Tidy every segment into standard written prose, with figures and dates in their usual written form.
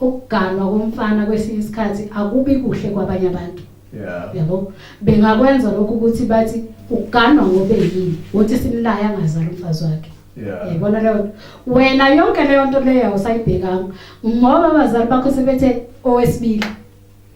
Ukuganwa komfana kwesinye isikhathi akubi kuhle kwabanye abantu. Yeah. Yabo? Bengakwenza lokhu ukuthi bathi uganwa ngobe yini, wothi simlaya angazali umfazi wakhe. Yeah. Yayibona leyo nto. Wena yonke leyo nto leyo awusayibhekanga ngoba abazali bakho sebethe owesibili.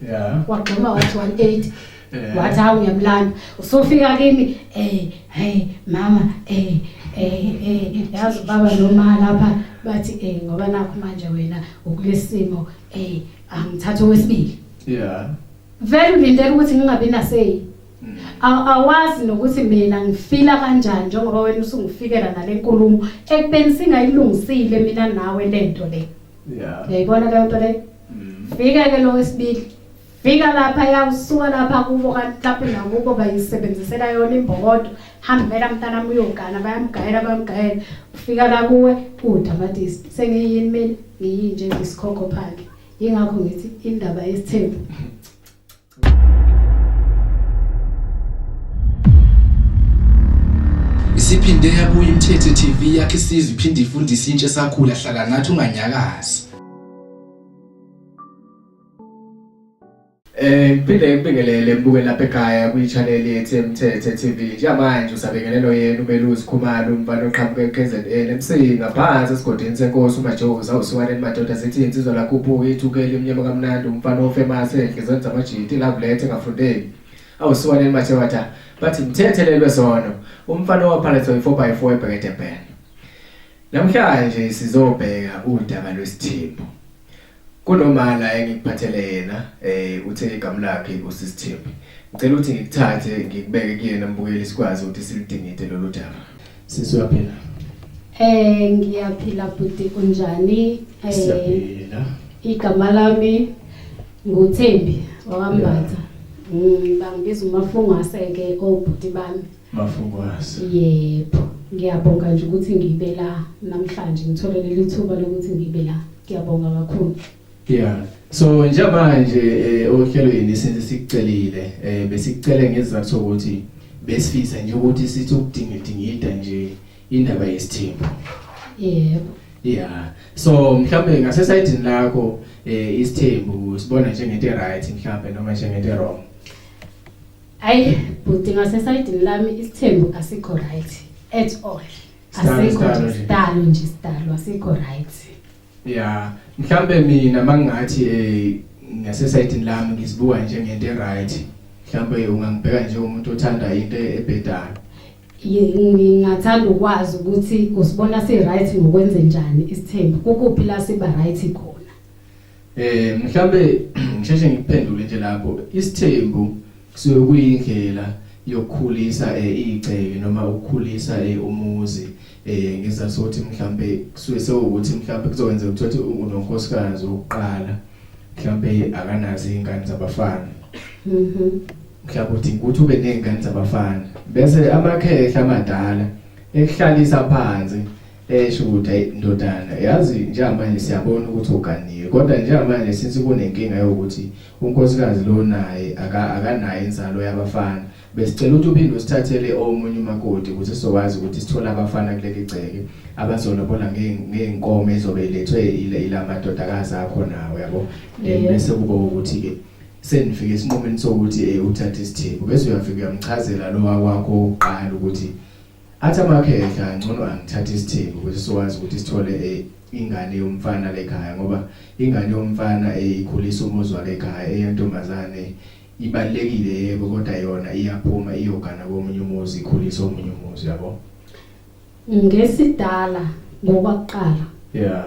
Yeah. Wagxuma wathi 180. Yeah. Wathi hawu ngiyamlanda. Usufika kimi eh hey mama eh eh eh yazi baba noma lapha bathi eh ngoba nakho manje wena ukulesimo eh angithatha owesibili. Yeah. Vele ulindele ukuthi ngingabi naseyi. Mm. Awazi nokuthi mina ngifila kanjani njengoba wena usungifikela nalenkulumo ekubeni singayilungisile mina nawe lento le. Yeah. Uyayibona leyo nto leyo? Mm. Fika ke lo wesibili. Fika lapha ya usuka lapha kubo kanti mhlawumbe nakubo bayisebenzisela yona imbokodo. Hambela mntanami uyogana bayamgayela bayamgayela. Ufika la kuwe utamatisi. Sengiyini mina? Ngiyinje ngisikhokho phake. Yingakho ngithi indaba yesithembu. Isiphinde yabuya iMthetho TV yakhe isizwe iphinde ifundise intsha esakhula hlala nathi unganyakazi. Eh ngiphinde ngibingelele mbuke lapha ekhaya kwi-channel yethu eMthethe TV. Njengamanje usabingelelo yena uMelusi Khumalo umfana oqhamuka eKZN eMsinga phansi esigodini senkosi uMajozi awusuwaneni madoda zithi insizwa lakhuphuka ithukela imnyama kamnandi umfana ofamous enhlizweni zamajiti love letter engafundeki. Awusuwaneni madoda bathi mthethelelwe sono umfana owaphaletha i4x4 ebhekede Durban. Namhlanje sizobheka udaba lwesithembu. Kunomala engikuphathele yena eh uthe igama lakhe uSisithembu. Ngicela ukuthi ngikuthathe ngikubeke kuyena mbukeli sikwazi ukuthi silidingide lolu daba. Sisi uyaphila? Eh ngiyaphila bhuti unjani? Eh Siyaphila. igama lami nguThembi wakwaMbatha. Bangibiza uMafungwase ke obhuti bami. Mafungwase. Yebo. Ngiyabonga nje ukuthi ngibe la namhlanje ngithole leli thuba lokuthi ngibe la. Ngiyabonga kakhulu. Yeah. So njengamanje ohlelweni senze sikucelile eh besikucele ngesizathu sokuthi besifisa nje ukuthi sithi ukudingidingida nje indaba yesithembu. Yebo. Yeah. So mhlambe ngasesayidini lakho eh isithembu sibona njengento right mhlambe noma njengento wrong. Ayi bhuti ngasesayidini lami isithembu asikho right at all. Sidalo, Asikho sidalo nje nje. sidalo nje sidalo asikho right. Yeah, mhlambe mina mangathi eh ngasesayidini lami ngisibuka njengento right. Mhlambe ungangibheka nje umuntu othanda into ebhedayo. Ngingathanda ukwazi ukuthi usibona si right ngokwenze njani isithembu. Kukuphi la siba right khona? Eh mhlambe ngisheshe ngikuphendule nje lapho isithembu kusuke kuyindlela yokukhulisa igceke noma ukukhulisa umuzi eh ngizathu sokuthi mhlambe kusuke sewukuthi mhlambe kuzokwenzeka ukuthi unonkosikazi wokuqala mhlambe akanazo izingane zabafana. Mhlawumbe udinga ukuthi ube nezingane zabafana bese amakhehla amadala ekuhlalisa phansi esho ukuthi hayi ndodana yazi njengamanje siyabona ukuthi uganiwe kodwa njengamanje since kunenkinga yokuthi unkosikazi lo naye akanayo inzalo yabafana besicela ukuthi uphinde usithathele omunye umakoti ukuze sizokwazi ukuthi sithole abafana kuleli gceke abazolobola ngeenkomo ezobe ilethwe ila madodakazi akho nawe yabo. Then bese kuba ukuthi ke senifike esinqumeni sokuthi uthathe isithembu bese uyafika uyamchazela lo wakho oqala ukuthi athi amakhehla ngcono angithathe isithembu ukuze sizokwazi ukuthi sithole ingane yomfana lekhaya ngoba ingane yomfana ikhulisa umuzi wale ekhaya eyentombazane ibalekile yebo kodwa yona iyaphuma iyogana komunye umuzi ikhulisa omunye umuzi yabo. Ngesidala ngokwaqala. Yeah.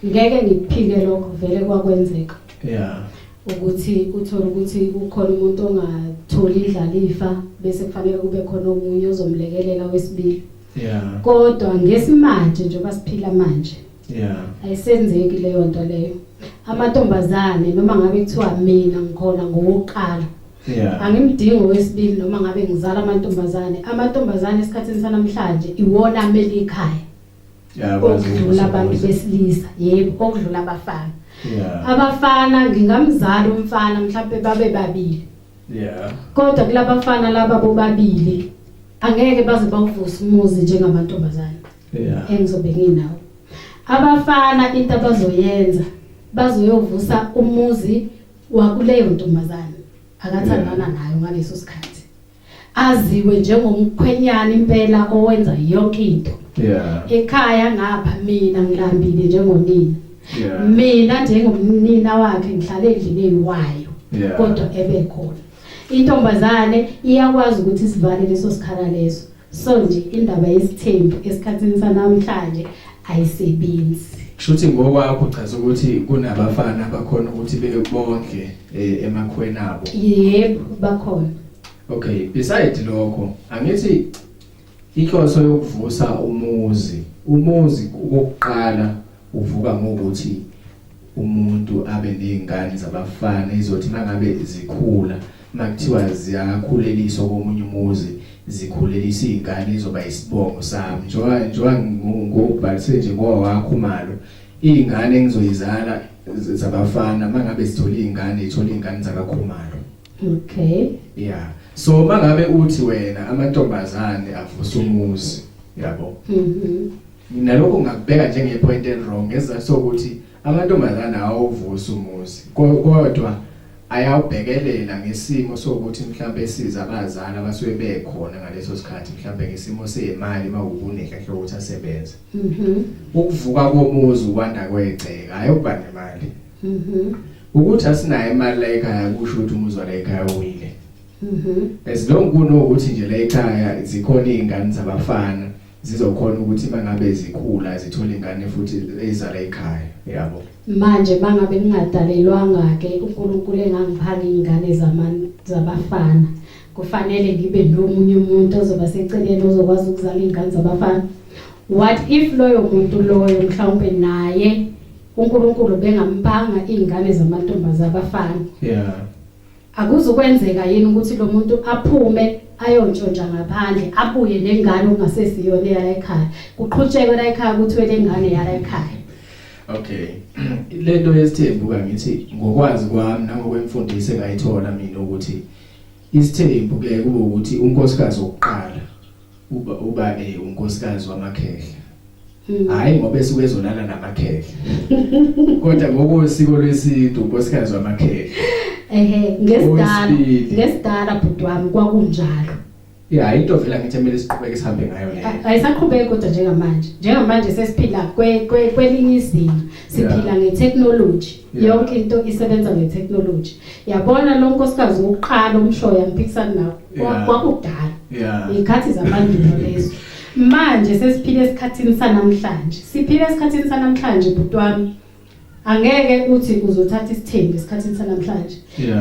Ngeke ngikuphike lokho vele kwakwenzeka. Yeah. Ukuthi uthola ukuthi ukhona umuntu ongatholi indlalifa bese kufanele kube khona omunye ozomlekelela wesibili. Yeah. Kodwa ngesimanje njengoba siphila manje. Yeah. Ayisenzeki leyo nto leyo. Amantombazane noma ngabe kuthiwa mina ngikhona ngokuqala. Yeah. Angimdingi owesibili noma ngabe ngizala amantombazane. Amantombazane esikhathini sanamhlanje iwona amele ikhaya. Yeah, okudlula abantu besilisa, yebo, okudlula abafana. Yeah. Abafana ngingamzala umfana mhlawumbe babe babili. Yeah. Kodwa kulabafana laba bobabili angeke baze bawuvuse umuzi njengamantombazane. Yeah. Engizobe nginawo. Abafana into abazoyenza Bazoyovusa umuzi wakuleyo ntombazane akathandana nayo ngaleso sikhathi. Aziwe njengomkhwenyana impela owenza yonke into. Ekhaya ngapha mina ngilambile njengonina. Mina njengomnina wakhe ngihlale endlini eyiwayo. Kodwa ebekhona. Intombazane iyakwazi ukuthi sivale leso sikhala leso. So nje indaba yesithembu esikhathini sanamhlanje ayisebenzi. Kushuthi ngokwakho uchaza ukuthi kunabafana abakhona ukuthi bebondle emakhweni abo. Yebo, bakhona. Okay, beside lokho, angithi inhloso yokuvusa umuzi, umuzi okokuqala uvuka ngokuthi umuntu abe nezingane zabafana izothi mangabe zikhula makuthiwa ziyakhuleliswa komunye umuzi zikhulelisa izingane izoba isibongo sami njengoba ngokubhalise nje ngoba wakhumalo izingane engizoyizala zabafana mangabe zithola izingane ithola izingane zakakhumalo. Okay. Yeah, so mangabe uthi wena amantombazane avusa umuzi, yabo, mina lokho ngakubeka njenge-point wrong ngesizathu sokuthi amantombazane awuvusa umuzi, kodwa ayawubhekelela ngesimo sokuthi mhlambe esiza abazali abasuke bekhona ngaleso sikhathi, mhlambe ngesimo semali mawukunenhlanhla ukuthi asebenze. Ukuvuka komuzi ukwanda kwegceke, hayi ukuba nemali. Ukuthi asinayo imali la ekhaya kusho ukuthi umuzi wala ekhaya uwile. As long kunokuthi nje la ekhaya zikhona izingane zabafana zizokhona ukuthi mangabe zikhula zithola ingane futhi ezala ekhaya, yabo. Manje mangabe ngingadalelwanga ke uNkulunkulu engangiphanga izingane zabafana, kufanele ngibe nomunye umuntu ozoba seceleni ozokwazi ukuzala izingane zabafana. What if loyo muntu loyo mhlawumbe naye uNkulunkulu bengampanga izingane zamantombazane abafana? Akuzukwenzeka yini ukuthi lo muntu aphume ayontshontsha ngaphandle abuye nengane okungasesiyona eyala ekhaya, kuqhutshekwe la ekhaya kuthiwe le ngane yala ekhaya? Okay, lento yesithembu ka ngithi ngokwazi kwami nangokwemfundiso engayithola mina ukuthi isithembu ke kube ukuthi unkosikazi wokuqala uba unkosikazi wamakhehla. Hayi ngoba esuke ezolala namakhehla, kodwa ngokosiko lwesintu unkosikazi wamakhehla. Ehe, ngesidala bhuti wami kwakunjalo. Yeah, into vela ngithi emele siqhubeke sihambe ngayo leyo. Ayisaqhubeki kodwa njengamanje sesiphila kwelinye izinga, siphila ngetechnology. Yonke into isebenza ngetechnology. Yabona lo nkosikazi wokuqala umshoya ngiphikisana nawe kwakudala. Izikhathi zamandulo lezo. Manje sesiphila esikhathini sanamhlanje. Siphila esikhathini sanamhlanje bhuti wami. Angeke uthi uzothatha isithembu esikhathini sanamhlanje.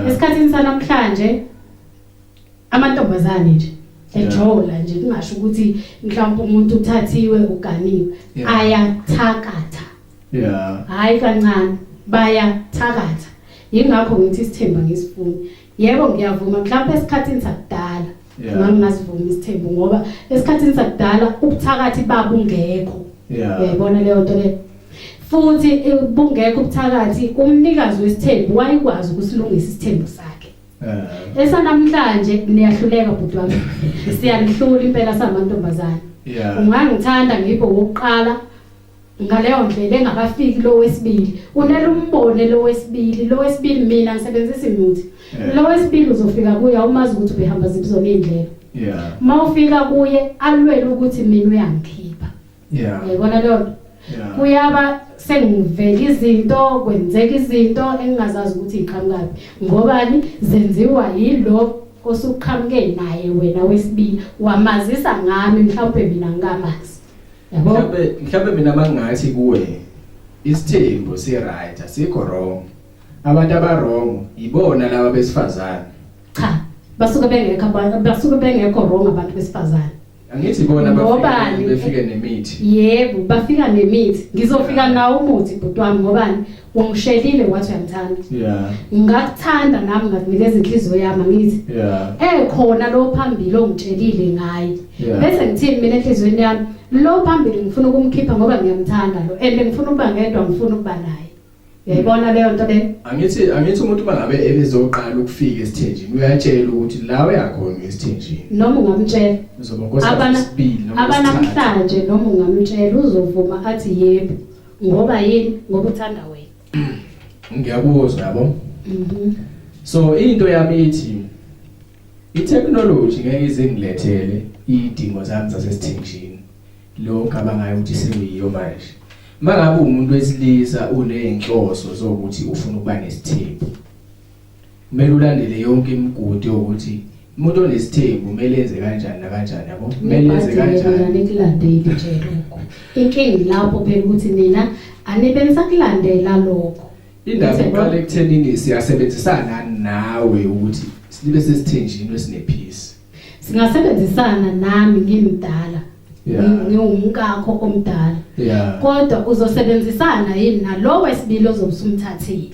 Esikhathini sanamhlanje amantombazane nje ejola nje kungasho ukuthi mhlawumbe umuntu uthathiwe uganiwe, ayathakatha. Hayi kancane, bayathakatha. Yingakho ngithi isithembu ngisifuni. Yebo ngiyavuma mhlawumbe esikhathini sakudala ngangingasivumi isithembu ngoba esikhathini sakudala ubuthakathi babungekho. Uyayibona leyo nto leyo. Futhi bungekho ubuthakathi, umnikazi wesithembu wayekwazi ukusilungisa isithembu sakhe. Esanamhlanje niyahluleka bhuti wami. Siyanihlula impela samantombazane. Ungangithanda ngibe wokuqala ngaleyo ndlela engakafiki lo wesibili. Unele umbone lo wesibili, lo wesibili mina ngisebenzisa imithi. Lo wesibili uzofika kuye awumazi ukuthi ubehamba zibizona indlela. Mawufika kuye alwele ukuthi mina uyangikhipha. Uyayibona leyo nto? Kuyaba sengivela izinto, kwenzeka izinto engingazazi ukuthi iqhamukaphi. Ngobani zenziwa yilo osuqhamuke naye wena wesibili, wamazisa ngami mhlawumbe mina ngikamazi. Yabo? Mhlawumbe mina mangathi kuwe isithembu si right asikho wrong. Abantu aba wrong ibona laba besifazane. Cha, basuke bengekho abantu, basuke bengekho wrong abantu besifazane. Angithi bona bafike nemithi. Yebo, bafika nemithi. Ngizofika nawo umuthi bhuti wami ngobani ungishelile wathi uyangithanda. Ngakuthanda nami ngakunikeza inhliziyo yami angithi. Ekhona lo phambili ongitshelile ngaye. Bese ngithini mina enhliziyweni yami, lo phambili ngifuna ukumkhipha ngoba ngiyamthanda lo and ngifuna ukuba ngedwa, ngifuna ukuba naye. Uyayibona leyo nto le? Angithi umuntu mangabe ebezoqala ukufika esithenjini uyatshela ukuthi la uyakhona esithenjini. Noma ungamtshela. Uzoba nkosikazi wesibili noma abanamhlanje noma ungamtshela uzovuma athi yebo. Ngoba yini? Ngoba uthanda wena. Ngiyakuzwa yabo. So into yami ithi i-technology ngeke ize ngilethele idingo zami zasesithenjini. Lo ngabangayo ukuthi sekuyiyo manje. Mangabe umuntu wesilisa uneyinhloso zokuthi ufuna ukuba nesithembu, kumele ulandele yonke imigudu yokuthi umuntu onesithembu kumele enze kanjani nakanjani yabo, kumele enze kanjani. Nikulandeli nje lokho. Inkinga lapho phela ukuthi nina anibe nisakulandela lokho. Indaba iqala ekuthenini siyasebenzisana nawe ukuthi sibe sesithenjini esinepeace. Singasebenzisana nami ngimdala. Ngiwumkakho omdala. Kodwa uzosebenzisana yini nalo wesibili ozobusumthathile?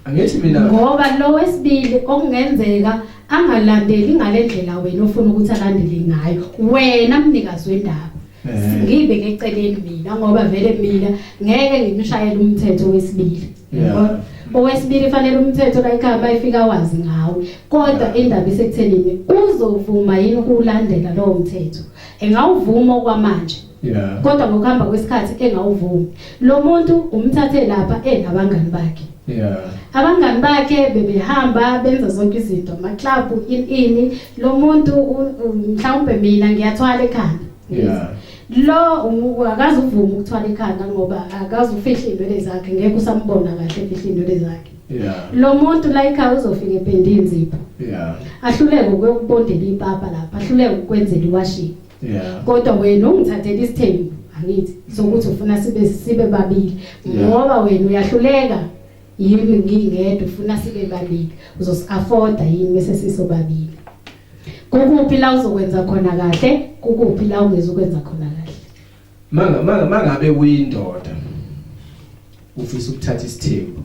Angithi mina ngoba lo wesibili okungenzeka angalandeli ngalendlela wena ofuna ukuthi alandele ngayo, wena mnikazi wendaba. Ngibeke eceleni mina ngoba vele mina ngeke ngimshayele umthetho wesibili. Owesibili fanele umthetho la ekhaya bayifika wazi ngawe, kodwa indaba isekuthenini uzovuma yini ukulandela lowo mthetho. Engawuvuma okwamanje, kodwa ngokuhamba kwesikhathi engawuvumi. Lo muntu umthathe lapha enabangani bakhe. Abangani bakhe bebehamba benza zonke izinto, ama-club ini. Lo muntu mhlawumbe mina ngiyathwala ekhanda. Lo akaze uvuma ukuthwala ekhanda ngoba akaze ufihla inwele zakhe, ngeke usambona kahle efihla inwele zakhe. Lo muntu la ekhaya uzofika epende inzipho. Ahluleke ukubondela ipapa lapha, ahluleke ukwenzela iwashing. Kodwa wena ungithathela isithembu angithi sokuthi ufuna sibe babili ngoba wena uyahluleka yimi ngingedwa, ufuna sibe babili. Uzosi-afforda yini bese sisobabili? Kukuphi la uzokwenza khona kahle, kukuphi la ungezukwenza khona kahle? Mangabe uyindoda ufisa ukuthatha isithembu,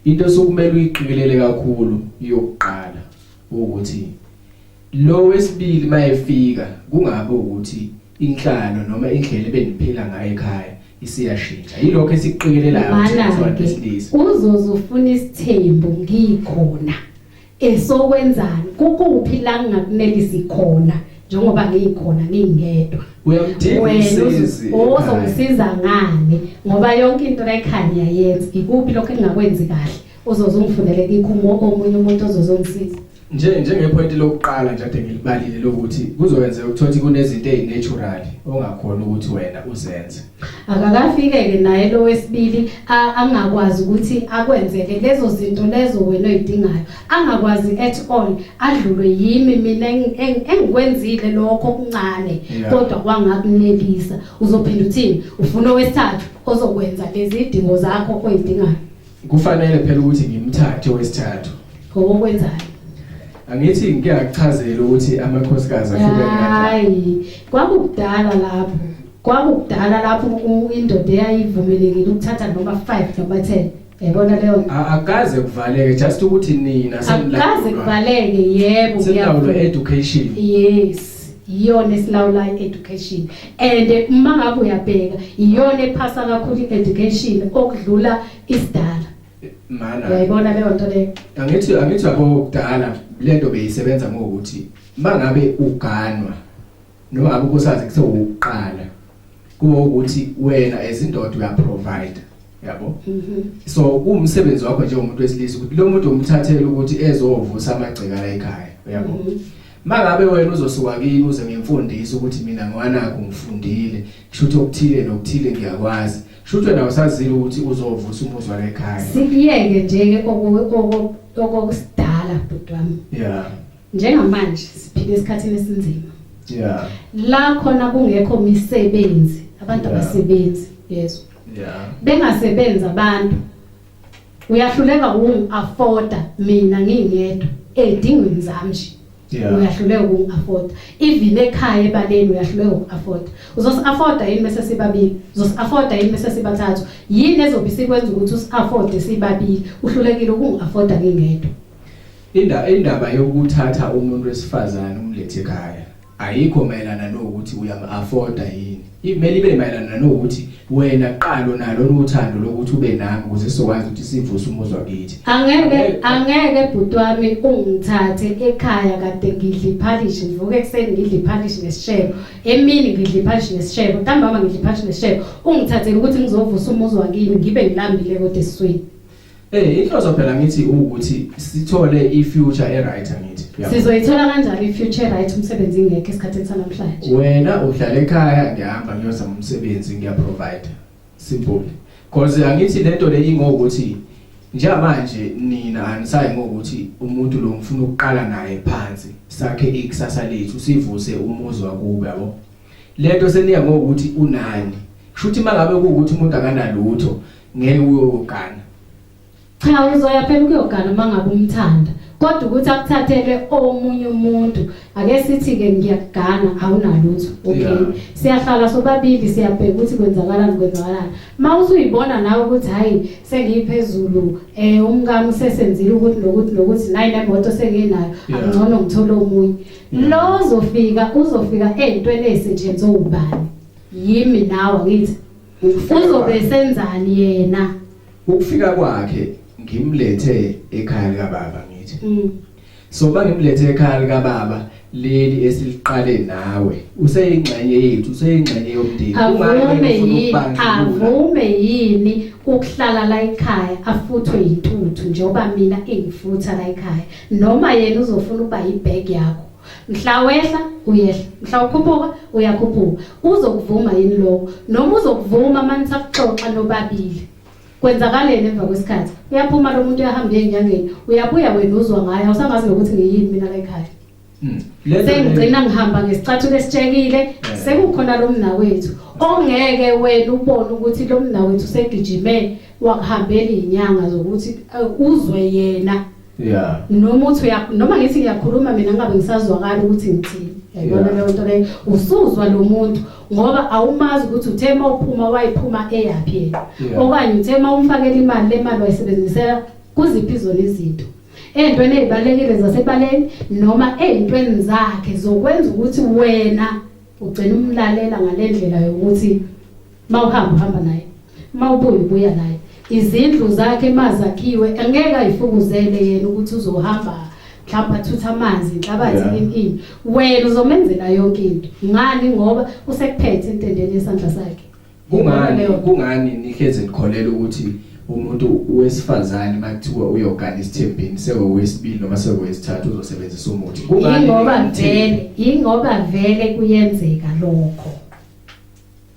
into sokumele uyiqikelele kakhulu yokuqala ukuthi lo wesibili mayefika kungabe ukuthi inhlalo noma indlela ebeniphila ngayo ekhaya isiyashintsha. Yilokho esikuqikelelayo thina abantu besilisa. Uzozufuna isithembu ngikhona esokwenzani, kukuphi la ngingakunelisi khona njengoba ngikhona ngingedwa? Uyamdinga umsizi. Ozongisiza ngani ngoba yonke into la ekhaya ngiyayenza. Ikuphi lokho engingakwenzi kahle ozozongifunele kikho omunye umuntu ozozongisiza? Njengepoint lokuqala nje ade ngilibalile lokuthi kuzokwenzeka ukuthothi kunezinto ezinatural ongakhona ukuthi wena uzenze. Akakafike-ke naye lo wesibili angakwazi ukuthi akwenzele lezo zinto lezo wena oyidingayo, angakwazi at all, adlulwe yimi mina engikwenzile lokho okuncane kodwa kwangakunelisa. Uzophinda uthini? Ufuna owesithathu ozokwenza lezi idingo zakho oyidingayo. Kufanele phela ukuthi ngimthathe owesithathu. Ngokwenzani? Angithi ngiyakuchazela ukuthi amakhosikazi ahlukene kanjani. Hayi, kwakukudala lapho. Kwakukudala lapho indoda eyayivumelekile ukuthatha noma 5 noma 10. Yabona leyo? Akaze kuvaleke, just ukuthi nina senilawulwa. Akaze kuvaleke, yebo, senilawulwa education. Yes, iyona esilawula education. And uma ngabe uyabheka, iyona ephasa kakhulu education okudlula isidala. Mana. Uyayibona leyo nto leyo? Angithi yabo kudala lento beyisebenza ngokuthi mangabe uganwa noma ngabe unkosikazi kusewuqala kuba ukuthi wena as indoda uya provide yabo. So kuwumsebenzi wakho njengomuntu wesilisa ukuthi lo muntu umthathele ukuthi ezovusa amagceka la ekhaya yabo. Mangabe wena uzosuka kimi uze ngimfundise ukuthi mina ngwanakho ngifundile, kusho okuthile nokuthile ngiyakwazi, kusho wena usazile ukuthi uzovusa umuzi wala ekhaya. Sikuyeke nje okokusidala bhuti wami. Njengamanje siphila esikhathini esinzima. La khona kungekho misebenzi, abantu abasebenzi, yezwa. Bengasebenzi abantu. Uyahluleka ukungi-afforda mina ngingedwa edingweni zami nje. Uyahluleka ukungi-afforda. Even ekhaya ebaleni uyahluleka uku-afforda. Uzosi-afforda yini bese sibabili? Uzosi-afforda yini bese sibathathu? Yini ezobe isikwenza ukuthi usi-afforde sibabili? Uhlulekile ukungi-afforda ngingedwa. Indaba yokuthatha umuntu wesifazane umlethe ekhaya ayikho mayelana nokuthi uyam-afforda yini. Imele ibe mayelana nokuthi wena qalo nalo uthando lokuthi ube nami ukuze sizokwazi ukuthi sivuse umuzi wakithi. Angeke bhuti wami ungithathe ekhaya kade ngidla iphalishi, ngivuke ekuseni ngidla iphalishi nesishebo, emini ngidla iphalishi nesishebo, ntambama ngidla iphalishi nesishebo, ungithathele ukuthi ngizovusa umuzi wakini ngibe ngilambile kodwa esiswini. Eh inhloso phela ngithi ukuthi sithole i-future e-right angithi. Uyabo? Sizoyithola kanjani i-future right umsebenzi ingekho esikhathini sanamhlanje? Wena uhlala ekhaya ngihamba ngiyozama umsebenzi ngiya-provide. Simple. Cause angithi lento le ingokuthi njengamanje nina anisayi ngokuthi umuntu lo ngifuna ukuqala naye phansi sakhe ikusasa lethu sivuse umuzi wakubo yabo. Lento seniya ngokuthi unani. Kushuthi mangabe kuwukuthi umuntu akanalutho ngeke uyogana. Cha uzoya phela ukuyogana uma ngabe umthanda. Kodwa ukuthi akuthathele omunye umuntu ake sithi ke ngiyakugana awunalutho. Okay. Yeah. Siyahlala sobabili siyabheka ukuthi kwenzakalani kwenzakalani. Ma usuyibona nawe ukuthi hayi sengiphezulu umkami usesenzile ukuthi nokuthi nokuthi nayi nemoto senginayo Yeah. angcono ngithole omunye. Yeah. Lo uzofika uzofika entweni ezisetshenzwe ubani? Yimi nawe ngithi Ukufika uzobe kwakhe- senzani yena? Ukufika kwakhe ngimlethe ekhaya lika baba ngithi. Mm. So mangimlethe ekhaya lika baba leli esiliqale nawe useyingxenye yethu useyingxenye yomndeni. Kungani Avume wena ufuna yini ukubandlulula? avume yini ukuhlala la ekhaya afuthwe yintuthu njengoba mina engifutha la ekhaya noma yena uzofuna ukuba yibag yakho mhla wehla uyehla mhla ukhuphuka uyakhuphuka uzokuvuma yini lokho noma uzokuvuma manje sakuxoxa nobabili kwenzakaleni emva kwesikhathi uyaphuma lo muntu uyahamba enyangeni uyabuya wena uzwa ngayo awusangazi nokuthi ngiyini mina la ekhaya Lento le- sengigcina ngihamba ngesicathulo esitshekile sekukhona lo mnawethu ongeke wena ubone ukuthi lo mnawethu usegijime wakuhambela izinyanga zokuthi uzwe yena Yeah. noma uthi noma ngithi ngiyakhuluma mina ngabe ngisazwakala ukuthi ngithini yayibona Yeah. leyo nto leyo usuzwa lo muntu ngoba awumazi ukuthi uthe mawuphuma wayiphuma eyaphi yena Yeah. okanye uthe mawumfakela imali le mali wayisebenzisela kuziphi zona izinto ey'ntweni ey'balulekile zasebaleni noma ey'ntweni zakhe zokwenza ukuthi wena ugcine umlalela ngale ndlela yokuthi mawuhamba uhamba naye mawubuya ubuya naye izindlu zakhe mazakhiwe angeke ayifukuzele yena ukuthi uzohamba mhlawumbe athutha amanzi inhlabathi Yeah. ini ini wena uzomenzela yonke into ngani ngoba usekuphethe entendeni yesandla sakhe Kungani Leyo. kungani nihleze nikholela ukuthi umuntu wesifazane makuthiwa uyogana isithembini sekowesibili noma sekowesithathu uzosebenzisa umuthi Kungani Yingoba ningamthembi? vele yingoba vele kuyenzeka lokho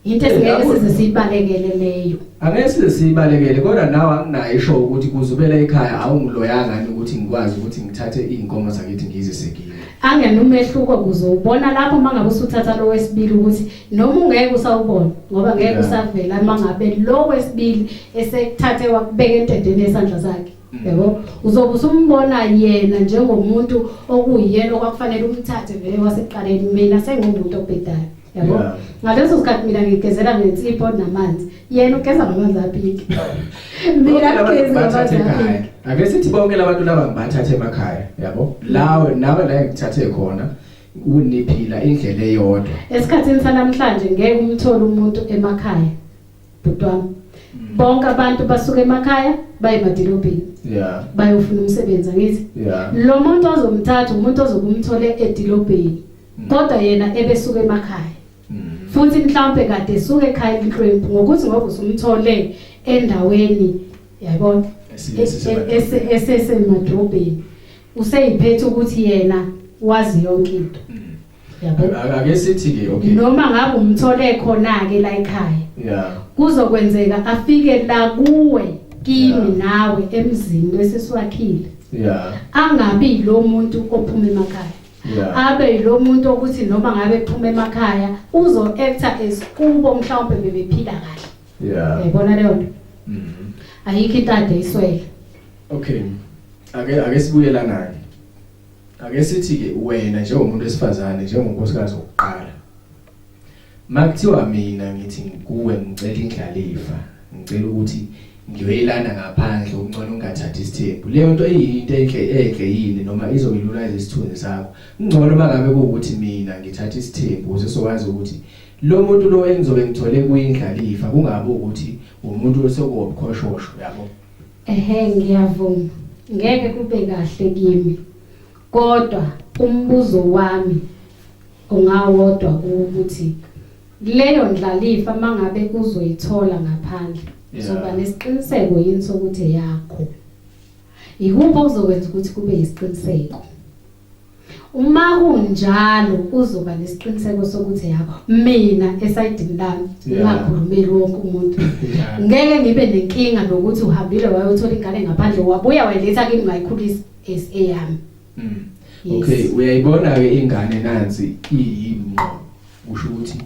into esingeke Yabo. size siyibalekele leyo Angeke size siyibalekele kodwa nawe anginayo isho ukuthi kuzubela ekhaya awungiloyanga ngani ukuthi ngikwazi ukuthi ngithathe izinkomo zakithi ngizise kini. Angena umehluko kuzowubona lapho mangabe usuthatha lo wesibili ukuthi noma ungeke usawubona ngoba ngeke Yeah. usavela mangabe lo wesibili esekuthathe wakubeka entendeni yesandla sakhe yabo uzobe usumbona yena njengomuntu okuyena okwakufanele umthathe vele wasekuqaleni mina sengumuntu obhedayo yabo Yeah. ngaleso sikhathi mina ngigezela ngensipho namanzi yena ugeza ngamanzi apiki mina Bonke ngigeza labantu ngamanzi ngibathathe ekhaya. apiki Ake sithi bonke labantu laba ngibathathe emakhaya yabo lawe nawe la engithathe khona uniphila indlela eyodwa. Esikhathini sanamhlanje ngeke umthole umuntu emakhaya bhuti wami bonke abantu basuka emakhaya baye emadolobheni Yeah. bayofuna umsebenzi angithi Yeah. lo muntu ozomthatha umuntu ozokumthole edolobheni kodwa yena ebesuka emakhaya futhi mhlawumbe kade esuka ekhaya elinhlwempu ngokuthi ngoba usumthole endaweni yayibona esesemadolobheni useyiphethe ukuthi yena wazi yonke into yabo Ake sithi ke okay. noma ngabe umthole khona ke la ekhaya Yeah. kuzokwenzeka afike la kuwe kimi Yeah. nawe emzini wesisiwakhile Yeah. angabi lo muntu ophuma emakhaya Yeah. abe lo muntu okuthi noma ngabe ephuma emakhaya uzo actor as kubo mhlawumbe bebephila kahle Yeah. uyayibona leyo nto Mhm. ayikho into ade iswele Okay. Ake sibuye lana ke. Ake sithi ke wena njengomuntu wesifazane njengonkosikazi wokuqala. Makuthiwa mina ngithi kuwe ngicela indlalifa, ngicela ukuthi ngiyoyilana ngaphandle ungcono ungathathi isithembu. Leyo nto iyinto enhle enhle yini noma izoyilula isithunzi sakho. Ngcono mangabe kuwukuthi mina ngithatha isithembu ukuze sokwazi ukuthi lo muntu lo engizobe ngithole kuyindlalifa kungabe ukuthi umuntu osekuwobukhoshosho yabo. Ehhe ngiyavuma ngeke kube kahle kimi kodwa umbuzo wami ungawodwa ukuthi leyo ndlalifa mangabe uzoyithola ngaphandle Yeah. uzoba nesiqiniseko yini sokuthi eyakho. Ikuphi okuzokwenza ukuthi kube yisiqiniseko? Uma kunjalo uzoba nesiqiniseko sokuthi yakho. Mina esayidini lami ngingakhulumeli wonke umuntu. Ngeke ngibe nenkinga nokuthi uhambile wayothola ingane ngaphandle wabuya wayiletha kimi ngayikhulisa as eyami. Okay, uyayibona ke ingane nansi iyimnqo. Kusho ukuthi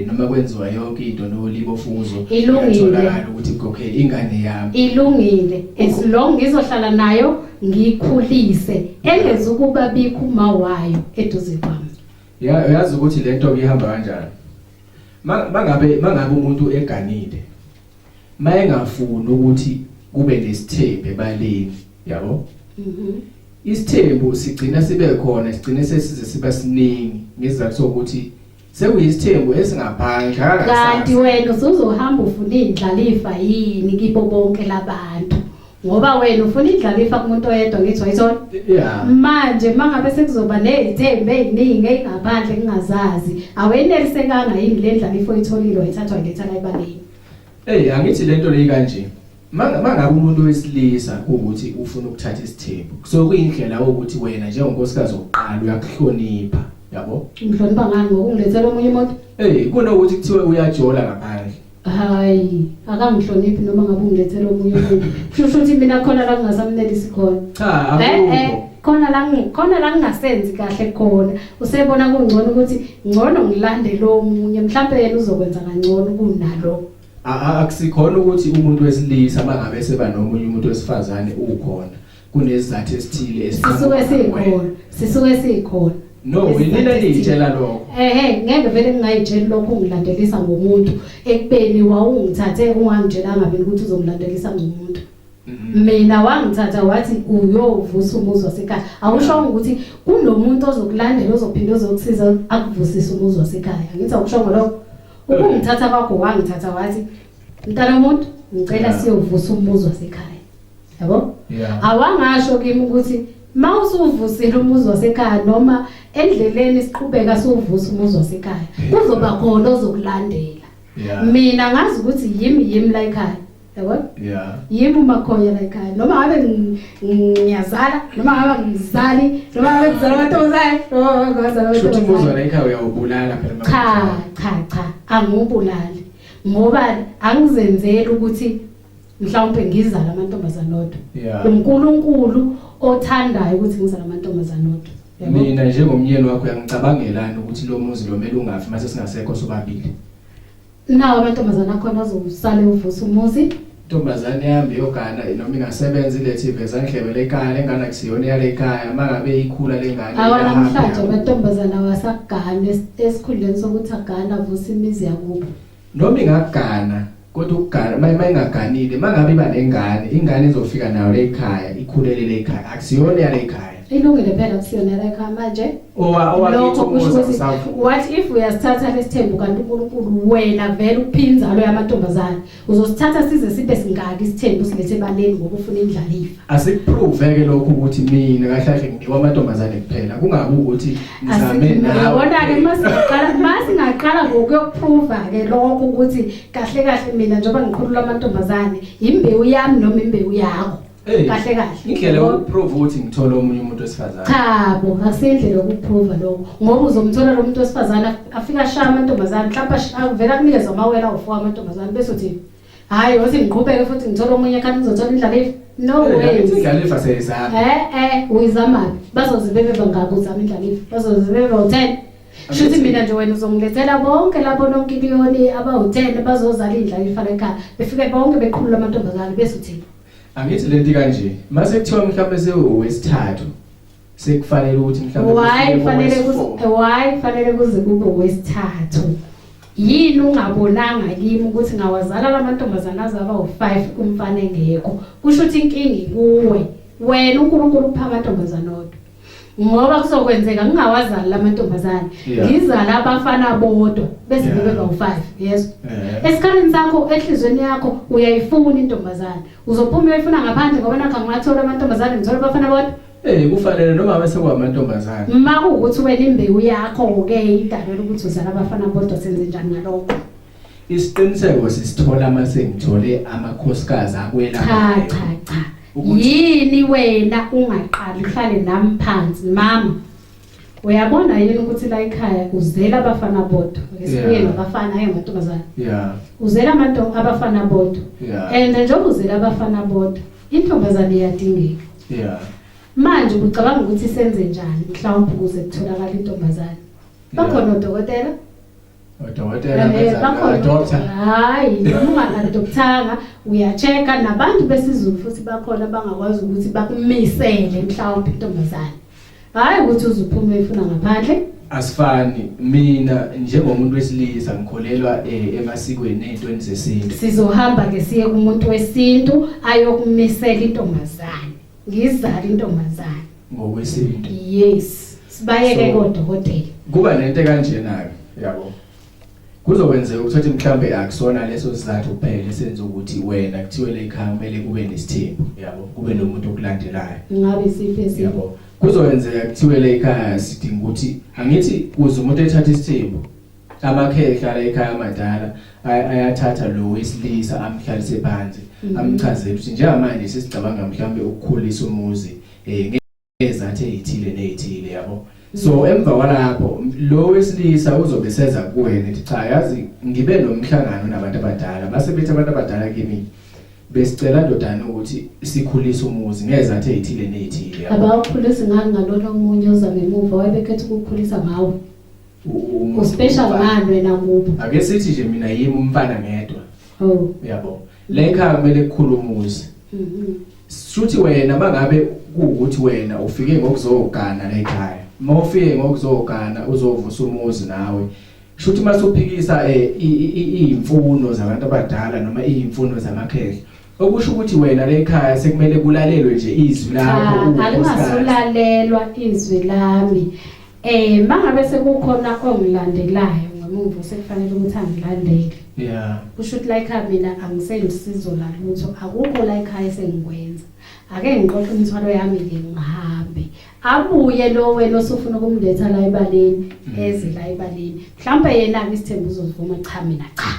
noma kwenziwa yonke into nolibo fuzo iyatholakala ukuthi okay ingane yami ilungile as long ngizohlala nayo ngiyikhulise engezukuba bikho uma wayo eduze kwami. Ya uyazi ukuthi lento ihamba kanjani. Mangabe umuntu eganile mayengafuni ukuthi kube nesithembu ebaleni, yabo? Isithembu sigcina sibe khona, sigcine sesize siba siningi ngesizathu sokuthi sekuyisithembu esingaphandle akakasazi. Kanti wena usuzohamba ufuna indlalifa yini kibo bonke labantu? Ngoba wena ufuna indlalifa kumuntu oyedwa ngithi wayithola? Yeah. Manje mangabe sekuzoba nezithembu eziningi ezingaphandle ngingazazi, awenelisekanga yini le ndlalifa oyitholile wayithathwa wayiletha la ebaleni? Hey, angithi lento leyi kanje. Mangabe umuntu wesilisa ukuthi ufuna ukuthatha isithembu, so kuyindlela ukuthi wena njengonkosikazi wokuqala uyakuhlonipha, yabo? Ngihlonipha ngani ngokungilethela omunye umuntu? Hey, kunokuthi kuthiwe uyajola ngaphandle. Hayi, akangihloniphi noma ngabe ungilethela omunye umuntu. Kusho ukuthi mina khona la ngingasamnelisi khona. Cha, akukho. Khona la ngingasenzi kahle khona. Usebona kungcono ukuthi ngcono ngilande lo omunye, mhlawumbe yena uzokwenza kangcono kunalo. Akusikhona ukuthi umuntu wesilisa mangabe seba nomunye umuntu wesifazane ukhona kunesizathu esithile esisuke sikhona, sisuke sikhona. No, yini engiyitshela lokho? Ehhe, ngeke vele ngingayitsheli lokho ungilandelisa ngomuntu ekubeni wawungithathe ungangitshelanga mina ukuthi uzongilandelisa ngomuntu. Mina wangithatha wathi uyovusa umuzi wasekhaya. Awushongo ukuthi kunomuntu ozokulandela ozophinda ozokusiza akuvusise umuzi wasekhaya. Ngithi awushongo lokho. Ukungithatha kwakho wangithatha wathi mntana womuntu ngicela siyovusa umuzi wasekhaya. Yabo? Awangasho kimi ukuthi mawusuvusile umuzi wasekhaya noma endleleni siqhubeka siwuvusa umuzi wasekhaya kuzoba khona ozokulandela. Mina ngazi ukuthi yimi la ekhaya. Yabo? Yimi umakhonya la ekhaya. Noma ngabe ngiyazala, noma ngabe ngizali, noma ngabe ngizala amantombazane, noma ngazala amantombazane. Shuthi umuzi la ekhaya uyawubulala phela. Cha, cha, cha, angiwubulali. Ngoba angizenzeli ukuthi mhlawumbe ngizala amantombazane odwa. uNkulunkulu othandayo ukuthi ngizala amantombazane odwa. Mina njengomyeni wakho uyangicabangelana ukuthi lo muzi lo mele ungafi mase singasekho sobabili. Nawo amantombazane akhona azosale uvusa umuzi. Intombazane yami yogana noma ingasebenza ilethe iveza ndlebe lekhaya lengane akusiyona yale ekhaya mangabe ikhula lengane. Awanamhlanje amantombazane awasagana esikhundleni sokuthi agana avusa imizi yakubo. Noma ingagana kodwa ukugana mayingaganile mangabe iba nengane ingane izofika nayo lekhaya ikhulele lekhaya akusiyona yale ekhaya. Ilungile phela akusiyona yale ekhaya manje. Owakithi umuzi. What if uyasithatha lesithembu kanti uNkulunkulu wena vele uphinzalo yamantombazane uzosithatha size sibe singaki isithembu silethe ebaleni ngoba ufuna indlalifa. Asikuprove ke lokho ukuthi mina kahle kahle nginikwa amantombazane kuphela kungabi ukuthi ngizame nawe. Yabona ke masingaqala ngokuyokuprova ke lokho ukuthi kahle kahle mina njengoba ngiqhulula amantombazane imbewu yami noma imbewu yakho. Kahle kahle indlela yokuprove ukuthi ngithola omunye umuntu wesifazane. Cha bo, akusindlela yokuprove lokho ngoba uzomthola lo muntu wesifazane afika ashaya amantombazane mhlawumbe avela kunikeza amawela awu4 amantombazane bese uthi hayi uthi ngiqhubeke futhi ngithola omunye kanti ngizothola indlalifa. No way. Indlalifa seyizama. Uyizama. Bazozibebe bangakuzama indlalifa. Bazozibebe bawu10. Shuthi mina nje wena uzongilethela bonke labo nonkiliyoni abawu10 bazozala indlalifa lekhaya. Befike bonke beqhulula amantombazane bese uthini? Angithi lento kanje mase kuthiwa mhlawumbe sewesithathu sekufanele ukuthi mhlawumbe why fanele kuze kube wesithathu? Yini ungabonanga kimi ukuthi ngawazala lamantombazana azaba u5 umfana engekho? Kusho ukuthi inkingi kuwe wena uNkulunkulu upha amantombazana odwa. Ngoba kuzokwenzeka ngingawazali lamantombazane ngizala abafana bodwa bese bebe bawu5. Yes. Esikhaleni sakho ehlizweni yakho uyayifuna intombazane. Uzophuma uyayifuna ngaphandle ngoba nakho ngingathola amantombazane ngithola abafana bodwa. Kufanele noma bese kwamantombazane. Uma kuwukuthi wena imbewu yakho ke idalelwe ukuthi uzala abafana bodwa senze njani ngalokho? Isiqiniseko sisithola mase ngithole amakhosikazi akwela. Cha cha cha. Yini wena ungaqali uhlale nami phansi mama? Uyabona yini ukuthi la ekhaya uzela abafana bodwa? Ake sibuye ngabafana hayi amantombazane. Uzela amantombi abafana bodwa. And njengoba uzela abafana bodwa, intombazane iyadingeka. Manje ucabanga ukuthi senze njani mhlawumbe ukuze kutholakale intombazane? Bakhona odokotela? Odokotela benza doctor. Hayi, noma unga-adoptanga uya-check-a nabantu besiZulu futhi bakhona bangakwazi ukuthi bakumisele mhlawumbe intombazane. Hayi ukuthi uzuphume uyifuna ngaphandle. Asifani mina njengomuntu wesilisa ngikholelwa emasikweni nezintweni zesintu. Sizohamba ke siye kumuntu wesintu ayokumisela intombazane. Ngizale intombazane. Ngokwesintu. Yes. Sibayeke kodokotela. Kuba nento kanjena ke yabo. Kuzokwenzeka ukuthi mhlambe akusona leso sizathu kuphela esenza ukuthi wena kuthiwe le ekhaya kumele kube nesithembu yabo, kube nomuntu okulandelayo. Ngabe isiphi esinye? Yabo. Kuzokwenzeka kuthiwe le ekhaya sidinga ukuthi angithi kuze umuntu ethatha isithembu amakhehla la ekhaya amadala ayathatha lo wesilisa amhlalise phansi amchazele ukuthi njengamanje sesicabanga mhlambe ukukhulisa umuzi ngezathu ezithile nezithile yabo. So emva kwalapho lo wesilisa uzobe seza kuwena ethi cha yazi ngibe nomhlangano nabantu abadala base bethi abantu abadala kimi besicela ndodana ukuthi sikhulise umuzi ngezathu ezithile nezithile yabo. Abawukhulisi ngani ngalona omunye oza ngemuva wayebekhetha ukukhulisa ngawe? Uspecial ngani wena kubo? Ake sithi nje mina yimi umfana ngedwa. Oh. Yabo. La ekhaya kumele kukhule umuzi. Shuthi wena mangabe kuwukuthi wena ufike ngokuzogana la ekhaya. Mawufike ngokuzogana uzovusa umuzi nawe. Shuthi masuphikisa izimfuno zabantu abadala noma izimfuno zamakhehla. Okusho ukuthi wena la ekhaya sekumele kulalelwe nje izwi lakho Cha, alingasolalelwa izwi lami. Mangabe sekukhona ongilandelayo ngemuva sekufanele ukuthi angilandele. Kusho ukuthi la ekhaya mina angisenisizo lalutho, akukho la ekhaya esengikwenza. Ake ngiqoqe imithwalo yami ke ngihambe. Abuye lo wena osufuna ukumletha la ebaleni, eze la ebaleni. Mhlawumbe yena ke isithembu uzovuma cha mina cha.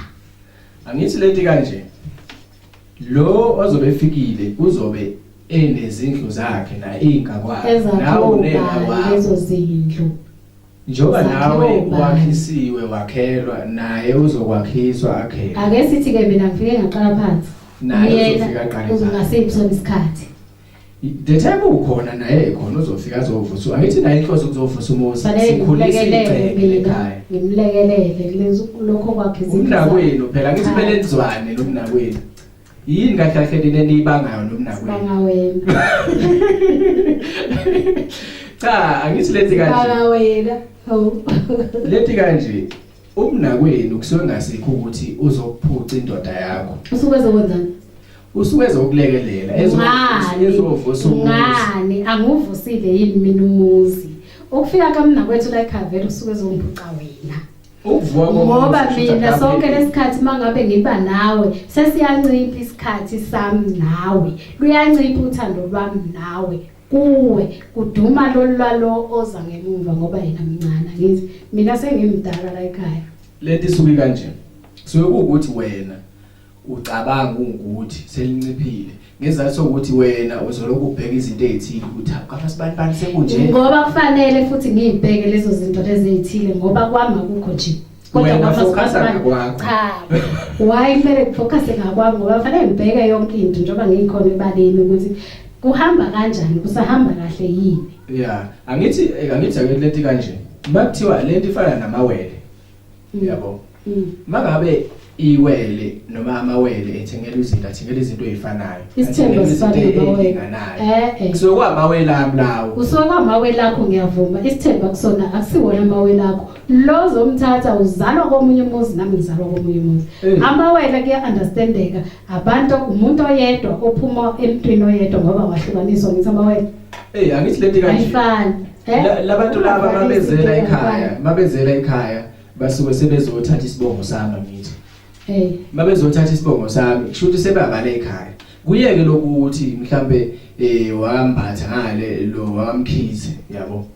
Angithi leti kanje. Lo ozobe efikile uzobe enezindlu zakhe na ingakwakhe nawe unengakwakho lezo zindlu. Njengoba nawe wakhisiwe wakhelwa naye uzokwakhiswa akhelwe. Ake sithi ke mina ngifike ngaqala phansi. Naye uzofika aqale phansi. Ungasiphi sona isikhathi. The time ukhona naye ekhona uzofika azovusa. Angithi naye inhloso ukuzovusa umuzi. Sikhulisa igceke ekhaya. Ngimlekelele kulenza lokho kwakhe izindlu. Umnakwenu phela angithi kumele nizwane nomnakwenu. Yini kahle kahle lena eniyibangayo nomnakwenu? Sibanga wena. Cha, angithi lethi kanje. Sibanga wena. Hawu. Lethi kanje umnakwenu kusuke ngasikho ukuthi uzokuphuca indoda yakho. Usuke ezokwenzani? Usuke ezokulekelela, ezovusa umuzi. Ngani anguvusile yini mina umuzi? Ukufika kamnakwethu la ekhaya vele usuke ezongiphuca wena. Ukuvuka komuzi Ngoba kusho ukuthi mina sonke akapheli. lesikhathi mangabe ngiba nawe sesiyancipha isikhathi sami nawe. Luyancipha uthando lwami nawe. Kuwe kuduma lolu lwalo oza ngemuva ngoba yena mncane angithi mina sengimdala la ekhaya. Lento isuke kanje. Kusuke kuwukuthi wena ucabanga ukuthi selinciphile ngezathu sokuthi wena uzolokhu ubheka izinto ezithile ukuthi hawu kafa sibani bani sekunje. Ngoba kufanele futhi ngiyibheke lezo zinto lezi ezithile ngoba kwami akukho nje. Kodwa Wena kwama focus sibani- ngakwakho. Cha. Why kumele ngifocus ngakwami ngoba kufanele ngibheke yonke into njengoba ngikhona ebaleni ukuthi kuhamba kanjani kusahamba kahle yini. Yeah, angithi ake leti kanje. Makuthiwa lento ifana namawele. Yabo. Mangabe iwele noma amawele ethengela izinto athengela izinto ezifanayo. Isithembu Athengela sifana izinto namawele. ezilinganayo. Kusuke kwamawele ami lawo. Kusuke kwamawele akho ngiyavuma isithembu akusona akusiwona amawele akho. Lo zomthatha uzalwa komunye umuzi nami ngizalwa komunye umuzi. Amawele kuya understandeka abantu umuntu oyedwa ophuma emntwini oyedwa ngoba wahlukaniswa ngithi amawele. Angithi leti kanje. Ayifani. Labantu laba Ungafani mabezela izinto ekhaya, ey'fanayo. mabezela ekhaya basuke sebezothatha isibongo sami ngithi. Mabezothatha isibongo sami kusho ukuthi sebabale ekhaya. Kuyeke lokuthi mhlambe wambatha ngale lo wamkhize yabo.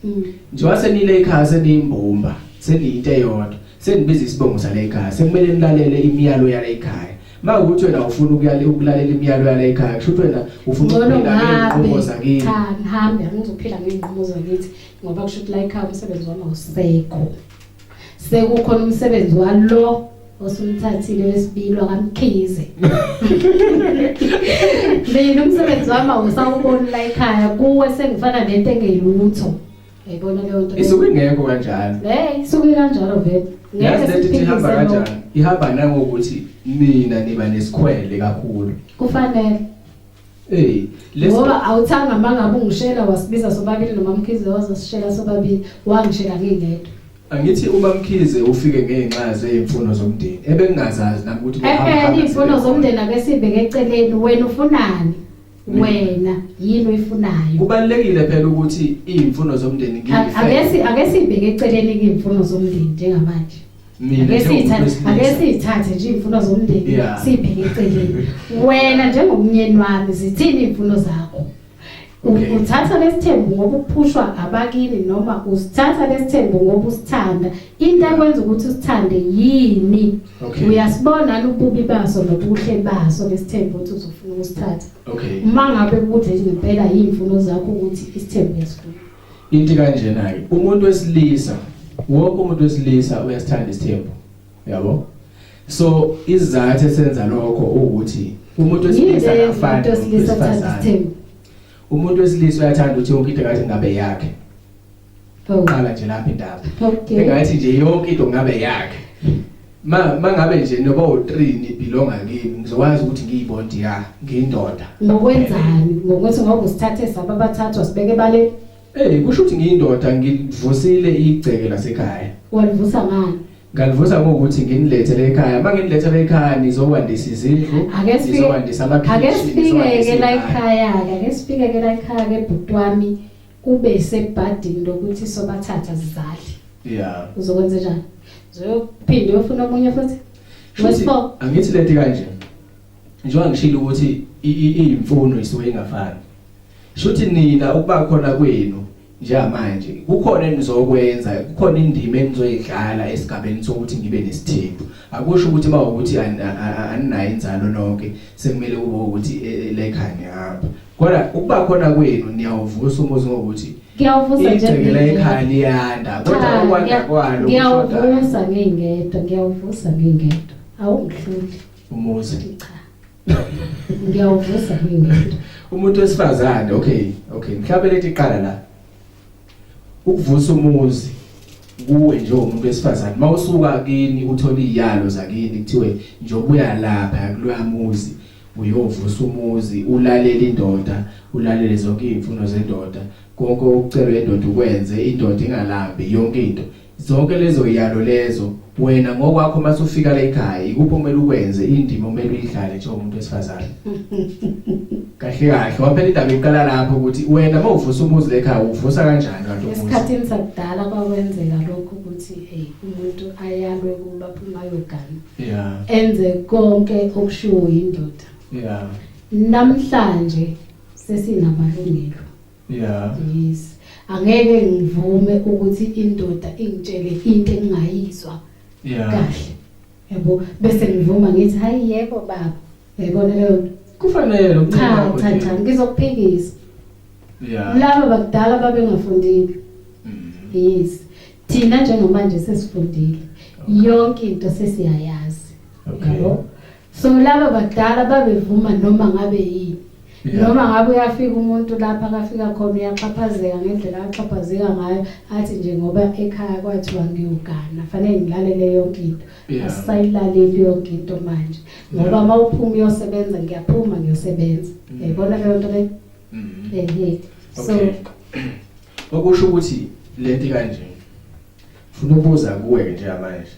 Njengoba senile ekhaya seniyimbumba, seniyinto eyodwa, senibiza isibongo sale ekhaya, sekumele nilalele imiyalo yale ekhaya. Mawukuthi wena ufuna ukuyale ukulalela imiyalo yala ekhaya, kusho ukuthi wena ufuna Ngcono ukuphila ngihambe. ngey'nqumo zakini. Cha, ngihambe angizophila ngey'nqumo zakithi ngoba kusho ukuthi la ekhaya umsebenzi wami awusekho. Sekukhona umsebenzi walo osumthathile wesibili wakamkhize. Mina umsebenzi wami awusawuboni la ekhaya kuwe sengifana nento engeyilutho. Uyayibona leyo nto? Isuke ingekho kanjalo. Hey, isuke kanjalo vele. Yazi lento ithi ihamba siphikise lokho. kanjani? Ihamba nangokuthi nina niba nesikhwele kakhulu. Kufanele. Hey, lesi Ngoba awuthanga mangabe ungishela wasibiza sobabili noma Mkhize wazosishela sobabili wangishela ngingedwa. Angithi uma Mkhize ufike ngezinxa zeimfuno zomndeni ebengingazazi nami ukuthi kuhamba Eh eh hamba iy'mfuno zibe zomndeni ake sibheke eceleni wena ufunani? Mina. Wena yini oyifunayo? Kubalekile phela ukuthi izimfuno zomndeni Ake ngiyifeke. si ake sibheke eceleni iy'mfuno zomndeni njengamanje. Mina Ake njengomuntu siyithathe ake wesilisa. siyithathe nje iy'mfuno zomndeni Yeah. sibheke eceleni. Wena njengomnyeni wami zithini iy'mfuno zakho? Okay. Uthatha lesithembu ngoba uphushwa abakini noma usithatha lesithembu ngoba usithanda. Into ekwenza ukuthi usithande yini? Okay. Uyasibona yini ububi baso nobuhle baso lesithembu ukuthi uzofuna ukusithatha. Okay. Uma ngabe kuthi nje ngempela yimfuno zakho ukuthi isithembu uyasifuna. Into kanjena ke umuntu wesilisa wonke umuntu wesilisa uyasithanda isithembu. Yabo? So isizathu esenza lokho ukuthi umuntu wesilisa Yini le akafani umuntu wesilisa nomuntu athanda wesifazane. isithembu? Umuntu wesilisa uyathanda ukuthi yonke into ngathi ngabe yakhe. Oh. Qala nje lapha indaba. Okay. Engathi nje yonke into ngabe yakhe. Ma mangabe nje noba u3 nibelonga kimi ngizokwazi ukuthi ngiyibondi ya ngiyindoda. Ngokwenzani? Ngokuthi ngoba usithathe saba abathathu wasibeke ebale Eh kusho ukuthi ngiyindoda ngivusile igceke lasekhaya. walivusa ngani? Ngalivusa ngokuthi nginilethele ekhaya. Manginilethele ekhaya nizokwandisa izindlu, Ake sifike nizokwandisa ake amakhitshi, sifike nizokwandisa ke la iy'ngane. ekhaya ke ake sifike ke la ekhaya ke bhuti wami kube sebhadini lokuthi sobathatha sizali. Yeah. Uzokwenza njani? Uzophinda uyofuna omunye futhi? Shuthi Wesifo. angithi lento kanje. Njengoba ngishilo ukuthi iyimfuno isuke ingafani. Shuthi nina ukuba khona kwenu njengamanje kukhona enizokwenza, kukhona indima enizoyidlala esigabeni sokuthi ngibe nesithembu. Akusho ukuthi mawukuthi aninayo inzalo nonke sekumele kube ukuthi la ekhaya nihamba. Kodwa ukuba khona kwenu niyawuvusa umuzi ngokuthi Ngiyawuvusa nje. igceke la ekhaya liyanda kodwa Cha, ukwanda kwalo kushoda Ngiyawuvusa ngingedwa, ngiyawuvusa ngingedwa. Awungihluli. umuzi. Cha. Ngiyawuvusa ngingedwa. Umuntu wesifazane okay okay mhlawumbe lethi iqala la ukuvusa umuzi kuwe nje umuntu wesifazane mawusuka kini uthola iziyalo zakini kuthiwe njengoba lapha kuloya muzi uyovusa umuzi ulalela indoda ulalele zonke izimfuno zendoda konke okucelwe indoda ukwenze indoda ingalambi yonke into zonke lezo yalo lezo wena ngokwakho masufika la ekhaya ikuphi okumele ukwenze indima okumele uyidlale njengomuntu wesifazane kahle kahle waphela indaba iqala lapho ukuthi wena mawuvusa umuzi lekhaya uvusa kanjani kanti umuzi Esikhathini sakudala kwakwenzeka lokho ukuthi hey umuntu ayalwe kuba phuma ayogana. Yeah. Enze konke okushiwo yindoda. Yeah. Namhlanje sesinamalungelo. Yeah. Yes. Angeke ngivume ukuthi indoda ingitshele into engingayizwa Yeah. kahle. Yabo bese ngivuma ngithi hayi yebo baba. Uyayibona leyo nto? Kufanele Cha ukuncika cha cha ngizokuphikisa. Yeah. Laba bakudala babengafundile. Yes. Thina njengamanje sesifundile. Yonke into sesiyayazi. Okay. Yabo. So laba bakudala babevuma noma ngabe yini. Yeah. Noma ngabe uyafika umuntu lapha akafika khona uyaxhaphazeka ngendlela axhaphazeka ngayo athi nje ngoba ekhaya kwathiwa ngiyogana fanele ngilalele yonke into. Yeah. Asisayilaleli yonke into manje. Ngoba Yeah. mawuphuma uyosebenza ngiyaphuma ngiyosebenza. Uyayibona leyo nto leyo? Ehe. So Okay. Okusho ukuthi lento kanje. Ufuna ukubuza kuwe nje manje.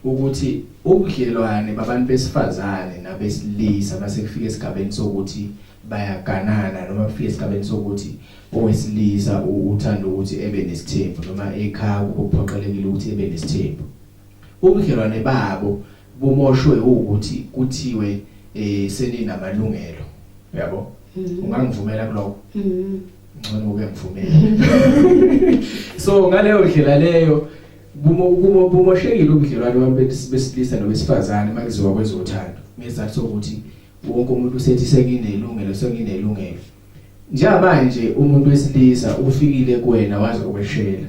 Ukuthi ubudlelwane babantu besifazane nabesilisa mase kufika esigabeni sokuthi bayaganana noma kufika esigabeni sokuthi owesilisa uthanda ukuthi ebe nesithembu noma ekhaya kuphoqelekile ukuthi ebe nesithembu. Ubudlelwane babo bumoshwe ukuthi kuthiwe seninamalungelo. Uyabo? Ungangivumela kuloko? Ngcono uke ngivumele. So ngaleyo ndlela leyo Bumoshekile ubudlelwano babantu besilisa nobesifazane makuziwa kwezothando, ngesizathu sokuthi wonke umuntu usethi senginelungelo, senginelungelo. Njengamanje umuntu wesilisa ufikile kuwena wazokweshela,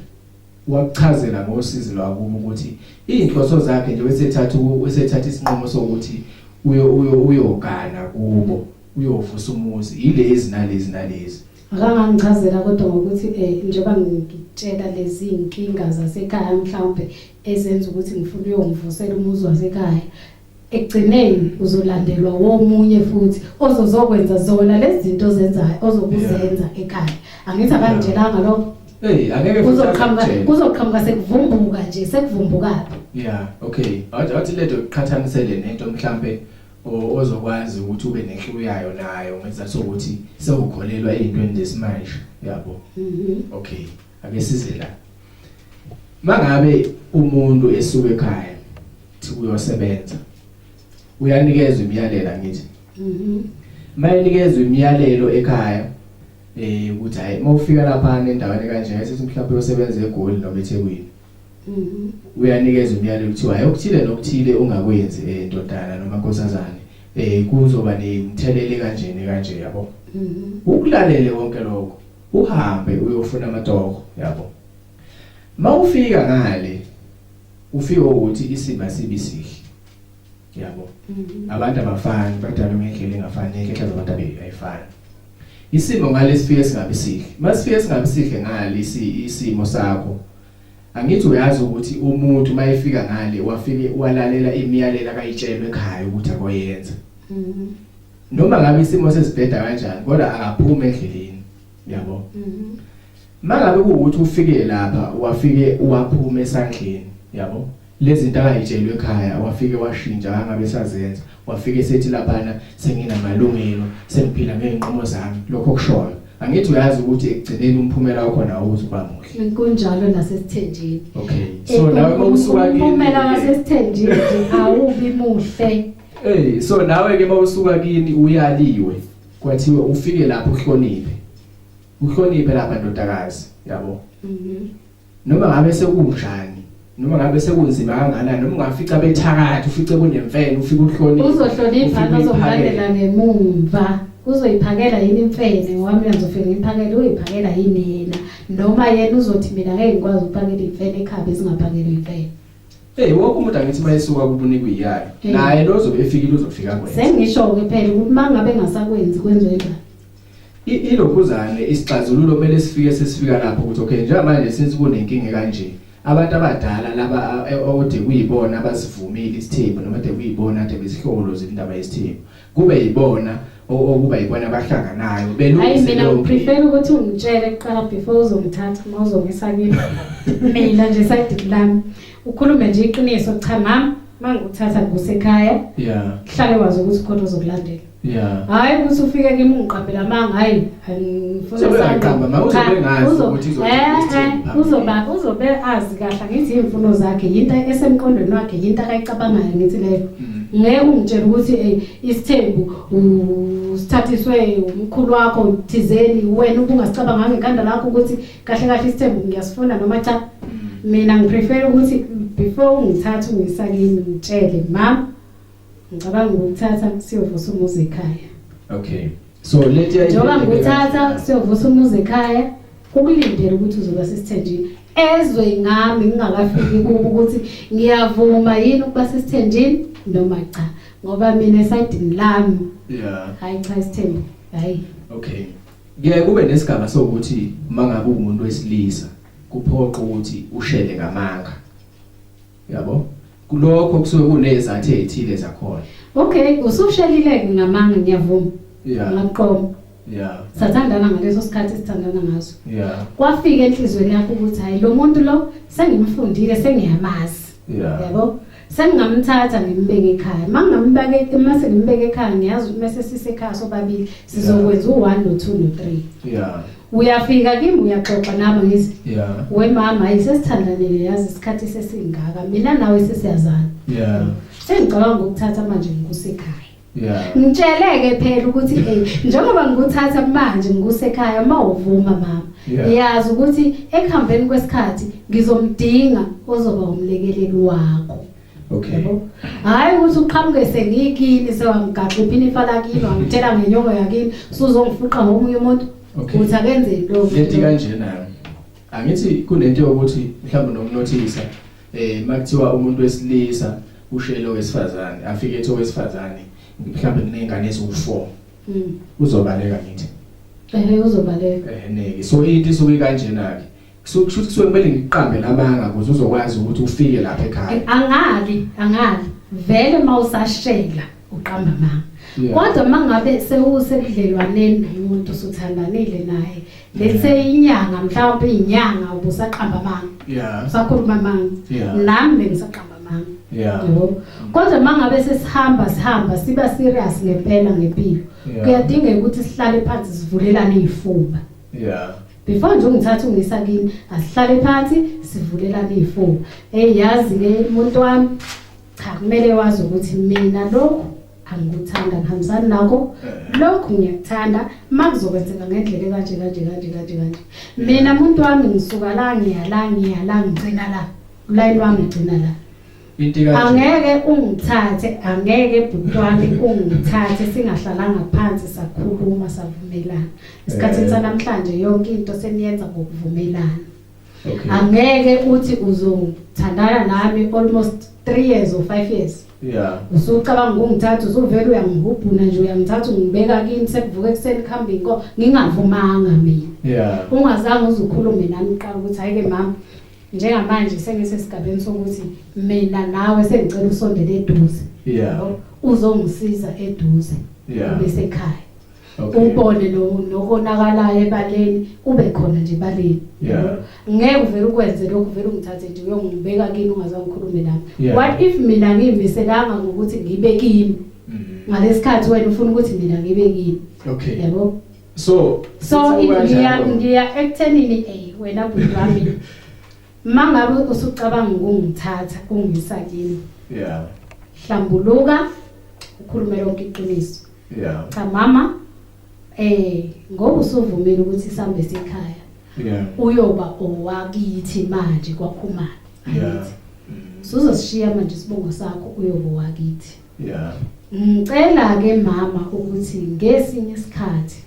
wakuchazela ngosizi lwakubo ukuthi izinhloso zakhe nje wesethatha isinqumo sokuthi uyogana kubo, uyovusa umuzi, yilezi nalezi nalezi. Akangangichazela kodwa ngokuthi njengoba ngikutshela lezi inkinga zasekhaya mhlawumbe ezenza ukuthi ngifune uyongivusela umuzi wasekhaya, ekugcineni uzolandelwa womunye futhi ozozokwenza zona lezi zinto ozenzayo ozokuzenza ekhaya. Angithi akangitshelanga lokho. Hey, angeke futhi Kuzoqhamuka kuzoqhamuka sekuvumbuka nje, sekuvumbukaphi. Yeah, okay. Athi letho qhathanisele nento mhlambe ozokwazi ukuthi ube nenhlu yayo nayo ngesizathu sokuthi sewukholelwa ezintweni zesimanje, yabo. Okay, ake size la. Mangabe umuntu esuka ekhaya thi uyosebenza, uyanikezwa imiyalelo angithi? Mayinikezwa imiyalelo ekhaya ukuthi hayi mawufika lapha endaweni kanje esithi mhlawumbe uyosebenza eGoli noma eThekwini. Uyanikezwa imiyalelo kuthiwa hayi okuthile nokuthile ungakwenzi ndodana noma nkosazane, kuzoba nemthelele kanje kanje, yabo. Ukulalele konke lokho, uhambe uyofuna amatoho, yabo. Mawufika ngale ufike ukuthi isimo sibi sihle, yabo. Abantu abafani, badalwe ngendlela engafani, ikhehla zabantu ayifani. Isimo ngale sifike singabi sihle. Masifike singabi sihle ngale isimo sakho, angithi uyazi ukuthi umuntu mayefika ngale wafike walalela imiyalelo akayitshelwe ekhaya ukuthi akoyenza. Noma ngabe isimo sesibheda kanjani kodwa akaphuma endleleni, yabo. Mangabe kuwukuthi ufike lapha wafike waphuma esandleni, yabo, lezi zinto akayitshelwe ekhaya wafike washintsha angabe sazenza, wafike sethi laphana senginamalungelo, sengiphila ngeenqumo zami, lokho kushoyo. Angithi uyazi ukuthi ekugcineni umphumela wakho nawo uzoba muhle. Kunjalo nasesithenjini. Okay, so nawe mawusuka kini, umphumela wasesithenjini nje awubi muhle. Hey, so nawe ke mawusuka kini uyaliwe, kwathiwa ufike lapho uhloniphe. Uhloniphe lapha ndodakazi, yabo. Noma ngabe sekunjani, noma ngabe sekunzima kangakanani, noma ungafica bethakathi, ufice kunemfene, ufike uhloniphe. Uzohlonipha ozokulandela ngemumva. Uzoyiphakela yini imfene ngoba mina ngizofika ngiyiphakele, uyiphakela yini yena? Noma yena uzothi mina ngeke ngikwazi ukuphakela imfene ekhaya bezingaphakelwa imfene. Hey, wonke umuntu angithi mayesuka kubunikwa iyayo. Naye lo ozobe efikile uzofika kwenza. Sengisho ke phela ukuthi mangabe engasakwenzi kwenziwe njani? Ilokhuzane isixazululo kumele sifike sesifika lapho ukuthi okay njengamanje since kunenkinga kanje, abantu abadala laba ode kuyibona abasivumile isithembu noma ade kuyibona ade besihlolo indaba yesithembu, kube yibona okuba yibona abahlanganayo belungise. Hayi mina ngiprefer ukuthi ungitshele kuqala before uzongithatha uma uzongisa kimi. Mina nje side lami ukhulume nje iqiniso, cha mama mangikuthatha ngikusekhaya, hlale wazi ukuthi khona ozokulandela. Hayi ukuthi ufike kimi ungiqambela amanga, hayi ngifuna Uzobe ma uzobe ngazi ukuthi uzoba uzobe azi kahle ngithi imfuno zakhe yinto esemqondweni wakhe, yinto akayicabangayo ngithi leyo. Ngeke ungitshele ukuthi isithembu usithathiswe umkhulu wakho thizeni, wena ubungasicabanganga ngekhanda lakho ukuthi kahle kahle isithembu ngiyasifuna noma cha. Mina ngiprefer ukuthi before ungithathe ungisa kimi ngitshele mama ngicabanga ukuthatha siyovusa umuzi ekhaya. Okay, so lethi njengoba ngikuthatha siyovusa umuzi ekhaya, ukulindela ukuthi uzoba sesithenjini, ezwe ngami ngingakafiki kubo ukuthi ngiyavuma yini ukuba sesithenjini noma cha, ngoba mina esayidini lami hayi cha isithembu hayi. Okay, kuye kube nesigaba sokuthi mangabe umuntu wesilisa kuphoqa ukuthi ushele ngamanga, yabo, kulokho kusuke kunezathu ezithile zakhona. Okay, usushelile ngamanga, ngiyavuma. Ngaqoma. Sathandana ngaleso sikhathi sithandana ngaso. Kwafika enhlizweni yakho ukuthi hayi lo muntu lo sengimfundile, sengiyamazi. Yabo? Sengingamthatha ngimbeke ekhaya. Mangingambeke mase ngimbeke ekhaya ngiyazi ukuthi mase sisekhaya sobabili sizokwenza u1 no2 no3. Uyafika kimi uyaxoxa nami ngithi we mama hayi sesithandanile yazi isikhathi sesingaka mina nawe sesiyazana. Sengicabanga ukuthatha manje ngikusekhaya. Yeah. Ngitsheleke phela ukuthi eh njengoba ngikuthatha manje ngikusekhaya mawuvuma mama. Yeah. Yazi ukuthi ekuhambeni kwesikhathi ngizomdinga ozoba umlekeleli wakho. Okay. Yabo? Hayi ukuthi uqhamuke sengikini sewangigaxa iphinifa lakini wangitshela ngenyongo yakini usuzongifuqa ngomunye umuntu. Okay. Uthi akenzeni lo muntu. Lento kanjena. Angithi kunento yokuthi mhlawumbe nokunothisa makuthiwa umuntu wesilisa ushele owesifazane afike ethi owesifazane mhlawumbe kunezingane eziwu4 uzobaleka ngithi. Uzobaleka. Neke. So into isuke kanjena ke. Kusho ukuthi kusuke kumele ngiqambe lamanga ukuze uzokwazi ukuthi ufike lapha ekhaya. Angali, angali. Vele mawusashela uqamba amanga. Yeah. Kodwa mangabe sewusebudlelwaneni nomuntu usuthandanile naye, let's say inyanga mhlawumbe inyanga ubusaqamba amanga. Yeah. Usakhuluma amanga. Yeah. Nami bengisaqamba amanga. Yeah. Yebo. Kodwa mangabe sesihamba sihamba siba serious ngempela ngempilo. Yeah. Kuyadingeka ukuthi sihlale phansi sivulelane izifuba. Yeah. Before nje ungithatha ungisa kini, asihlale phansi sivulelane izifuba. Hey yazi ke umuntu wami cha kumele wazi ukuthi mina lokhu angikuthanda ngihambisani nakho lokhu ngiyakuthanda makuzokwenzeka ngendlela kanje kanje kanje kanje kanje. Mina umuntu wami ngisuka la ngiya la ngiya la ngigcina la. Ulayini wami ngigcina la. Into kanje. Angeke ungithathe, angeke bhuti wami ungithathe singahlalanga phansi sakhuluma savumelana. Esikhathini sanamhlanje yonke into seniyenza ngokuvumelana. Okay. Angeke uthi uzothandana nami almost 3 years or 5 years. Yeah. Usucabanga ukungithatha usuvela uyangihubhuna nje uyangithatha ungibeka kini sekuvuka ekuseni kuhamba inko ngingavumanga mina. Yeah. Ungazange uzukhulume nami uqala ukuthi hayi ke mama njengamanje sengisesigabeni sokuthi mina nawe sengicela usondele eduze. Yeah. Uzongisiza eduze. Yeah. Ube sekhaya. Okay. Ubone lo nokonakalayo ebaleni ube khona nje ebaleni. Yeah. Ngeke uvele ukwenze lokhu vele ungithathe nje uyongibeka kini ungazange ukhulume nami. Yeah. What if mina ngiyimiselanga ngokuthi ngibe kini? Ngalesikhathi wena ufuna ukuthi mina ngibe kini. Okay. Yabo? So So ngiya ekuthenini wena bhuti wami mangabe usucabanga ukungithatha ungisa kimi. Yeah. Hlambuluka ukhulume lonke iqiniso. Yeah. Cha mama ngoba usuvumile ukuthi sihambe sekhaya. Yeah. Uyoba owakithi manje kwaKhumalo. Yeah. Suzosishiya manje isibongo sakho uyoba owakithi. Yeah. Ngicela ke mama ukuthi ngesinye isikhathi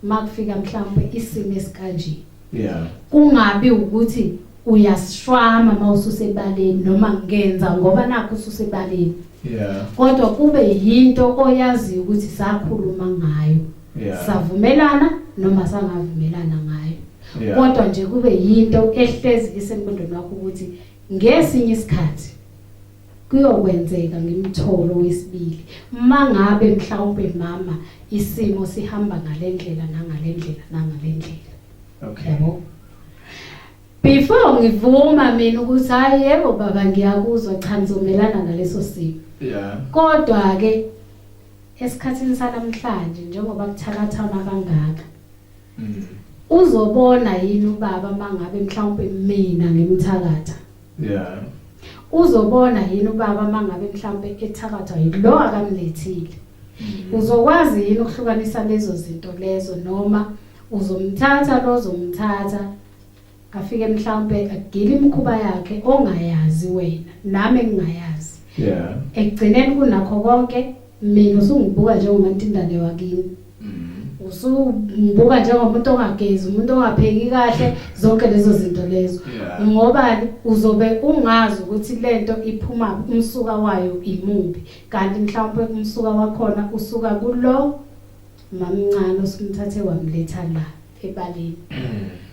makufika mhlawumbe isimo esikanje. Yeah. Kungabi ukuthi uyasishwama mawususebaleni noma ngenza ngoba nakho ususebaleni. Yeah. Kodwa kube yinto oyazi ukuthi sakhuluma ngayo. Yeah. Savumelana noma sangavumelana ngayo. Yeah. Kodwa nje kube yinto ehlezi isemqondweni wakho ukuthi ngesinye isikhathi kuyokwenzeka ngimtholo wesibili mangabe mhlawumbe mama isimo sihamba ngalendlela nangalendlela nangalendlela. Okay. Yabo. Before ngivuma mina ukuthi hayi yebo baba ngiyakuzwa cha ngizomelana naleso simo. Yeah. Kodwa ke esikhathini sanamhlanje njengoba kuthakathana kangaka uzobona yini ubaba mangabe mhlawumbe mina ngimthakatha? Yeah. Uzobona yini ubaba mangabe mhlawumbe ethakathwa yilo akamlethile? Uzokwazi yini ukuhlukanisa lezo zinto lezo noma uzomthatha lo uzomthatha afike mhlawumbe agile imikhuba yakhe ongayazi wena nami engingayazi. Yeah. Ekugcineni kunakho konke mina usungibuka njengomantindane wakini. Usungibuka njengomuntu ongagezi, umuntu ongapheki kahle, zonke lezo zinto lezo. Yeah. Ngoba uzobe ungazi ukuthi lento iphuma umsuka wayo imumbi, kanti mhlawumbe umsuka wakhona usuka kulo mamncane osumthathe wamletha la ebaleni.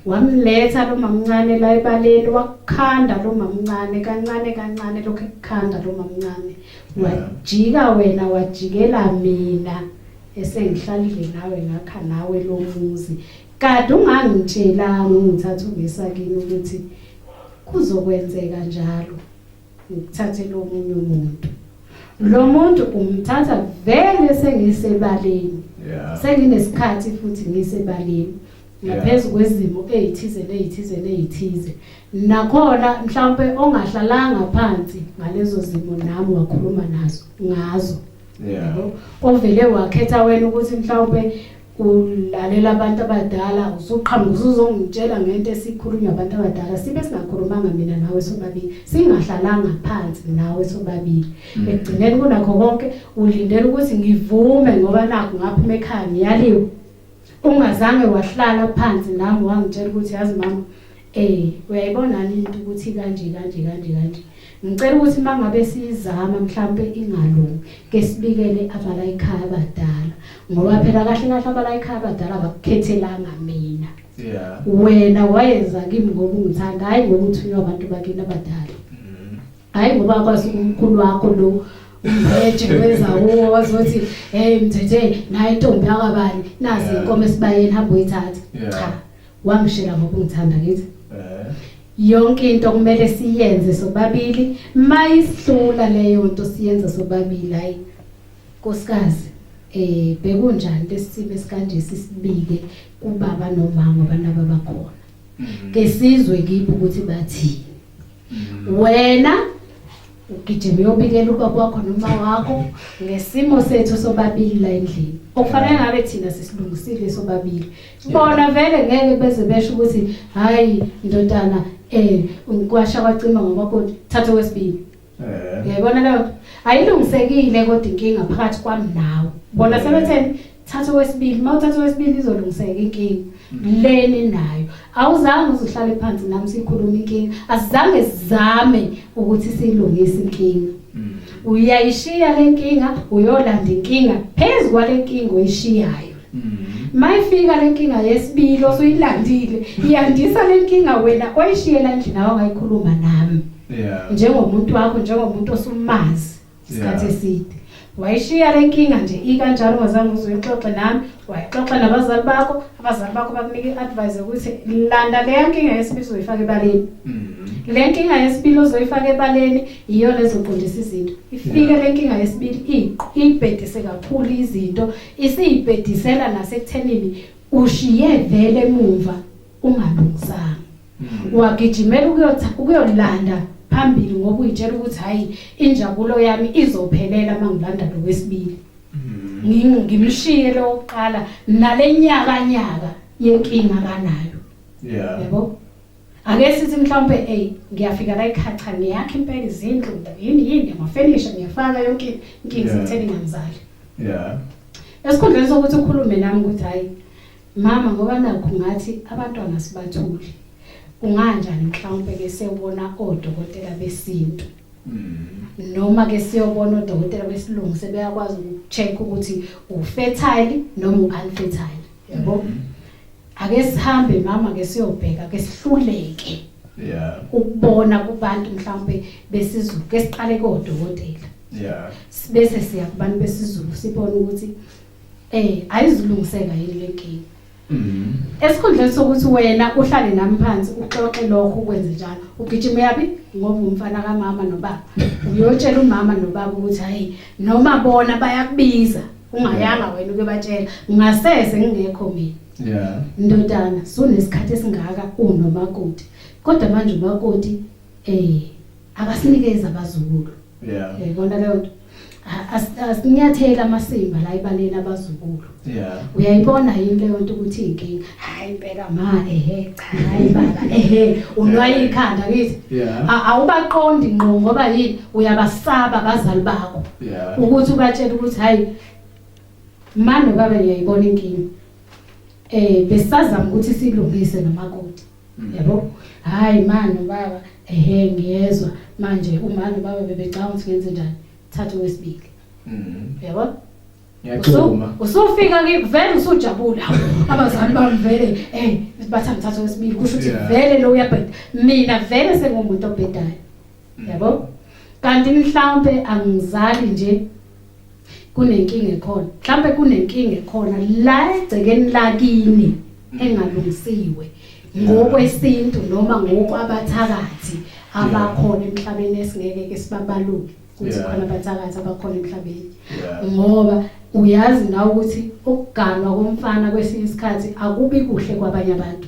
Wamletha lo mamncane la ebaleni, wakhanda lo mamncane kancane kancane lokho ekukhanda lo mamncane. Wajika wena wajikela mina esengihlalile nawe ngakha nawe lo muzi. Kade ungangitshelanga ungithatha ungisa kini ukuthi kuzokwenzeka njalo ngikuthathe lo munye umuntu. Lo muntu umthatha vele sengisebaleni. Yeah. Senginesikhathi futhi ngisebaleni. Yeah. Ngaphezulu kwezimo ezithize nezithize nezithize. Nakhona mhlawumbe ongahlalanga phansi ngalezo zimo nami wakhuluma nazo ngazo. Yabo, ovele wakhetha wena ukuthi mhlawumbe ulalela abantu abadala, usuqhamuka usuzongitshela ngento esikhulunywa abantu abadala, sibe singakhulumanga mina nawe sobabili, singahlalanga phansi nawe sobabili. Ekugcineni kunakho konke ulindele ukuthi ngivume ngoba nakhu ngaphuma ekhaya ngiyaliwe, ungazange wahlala phansi nami wangitshela ukuthi yazi mama, uyayibona into ukuthi kanje kanje kanje kanje, ngicela ukuthi mangabe sizama mhlambe ingalungi ke sibikele abala ekhaya abadala, ngoba phela kahle kahle abala ekhaya abadala abakukhethelanga mina. Wena wayenza kimi ngoba ungithanda, hayi ngoba uthunywa abantu bakini abadala, hayi ngoba kwazi umkhulu wakho lo umbeje wenza uwo wazothi hey Mthethe nayi intombi yakabani, nazi inkomo esibayeni, hamba uyithatha. Cha, wangishela ngoba ungithanda ngithi. Yonke into kumele siyenze sobabili, mayisihlula leyo nto siyenza sobabili. Hayi nkosikazi, bekunjani lesimo esikanje, sisibike kubaba nomama ngoba nabo bakhona, ke sizwe kibo ukuthi bathini. Wena ugijima uyobikela ubaba wakho noma wakho ngesimo sethu sobabili la endlini, okufanele ngabe thina sisilungisile sobabili. Bona vele ngeke beze besho ukuthi hayi ndodana, ngikwasha kwacima ngomakoti, thatha okwesibili. Uyayibona leyo ayilungisekile, kodwa inkinga phakathi kwami nawe. Bona sebetheni, thatha okwesibili, mawuthatha okwesibili izolungiseka inkinga leni nayo. Awuzange uzuhlale phansi nami sikhuluma inkinga, asizange sizame ukuthi siyilungise inkinga. Uyayishiya le nkinga, uyolanda inkinga phezu kwale nkinga oyishiyayo. Mayifika le nkinga yesibili osuyilandile, iyandisa le nkinga wena oyishiyela endlini awangayikhuluma nami. Njengomuntu wakho, njengomuntu osumazi isikhathi eside. Wayishiya le nkinga nje ikanjalo, ungazange uze uyixoxe nami, wayixoxa nabazali bakho, abazali bakho bakunika i-advice ukuthi landa leya nkinga yesibili uzoyifaka ebaleni. Le nkinga yesibili ozoyifaka ebaleni iyona ezoqondisa izinto. Ifike le nkinga yesibili ibhedise kakhulu izinto, isiyibhedisela nasekuthenini ushiye vele emuva ungalungisanga. Wagijimela ukuyolanda phambili ngoba uyitshela ukuthi hayi injabulo yami izophelela mangilanda lo wesibili. Ngimshiye lo wokuqala nalenyaka nyaka yenkinga kanayo. Yebo. Ake sithi mhlawumbe ngiyafika la ekhaya, cha ngiyakha impela izindlu, yini yini, amafenisha ngiyafaka yonke inkinga sekutheni ngiyamzali. Esikhundleni sokuthi ukhulume nami ukuthi hayi mama, ngoba nakho ngathi abantwana sibathuli, kunganjani mhlawumbe ke siyobona odokotela besintu, noma ke siyobona odokotela besilungu, sebeyakwazi ukucheck ukuthi ufertile noma u-unfertile. Yabo, ake sihambe mama, ke siyobheka, ke sihluleke ukubona kubantu mhlawumbe besiZulu, ke siqale kodokotela, bese siya kubantu besiZulu sibone ukuthi ayizulungiseka yini le nkinga. Esikhundleni sokuthi wena uhlale nami phansi uxoxe lokho ukwenze njalo, ugijima yabi ngoba umfana kamama nobaba, uyotshela umama nobaba ukuthi hayi noma bona bayakubiza, ungayanga wena ukuyobatshela ngasese ngingekho mina. Ndodana, sunesikhathi esingaka unomakoti, kodwa manje umakoti akasinikeza abazukulu. Uyayibona leyo nto? Asinyathela amasimba la ebaleni abazukulu. Uyayibona yini leyo nto ukuthi inkinga? Hayi impela ma, cha, hayi baba, unwaye ikhanda ngithi. Awubaqondi ngqo ngoba yini, uyabasaba abazali bakho. Ukuthi ubatshele ukuthi hayi ma nobaba ngiyayibona inkinga. Besazama ukuthi silungise nomakoti. Yabo? Hayi ma nobaba, ngiyezwa manje uma nobaba bebecabanga ukuthi ngenze njani. Thatha owesibili. Yabo? Ngiyaxhuma. Usufika ke vele usujabula. Abazali bami vele batha ngithatha owesibili, kusho ukuthi vele lo uyabheda. Mina vele sengumuntu obhedayo. Yabo? Kanti mhlawumbe angizali nje kunenkinga ekhona. Mhlawumbe kunenkinga ekhona la egcekeni lakini engalungisiwe ngokwesintu noma ngokwabathakathi abakhona emhlabeni esingeke ke sibabalule ukuthi khona abathakathi abakhona emhlabeni. Ngoba uyazi nawe ukuthi ukuganwa komfana kwesinye isikhathi akubi kuhle kwabanye abantu.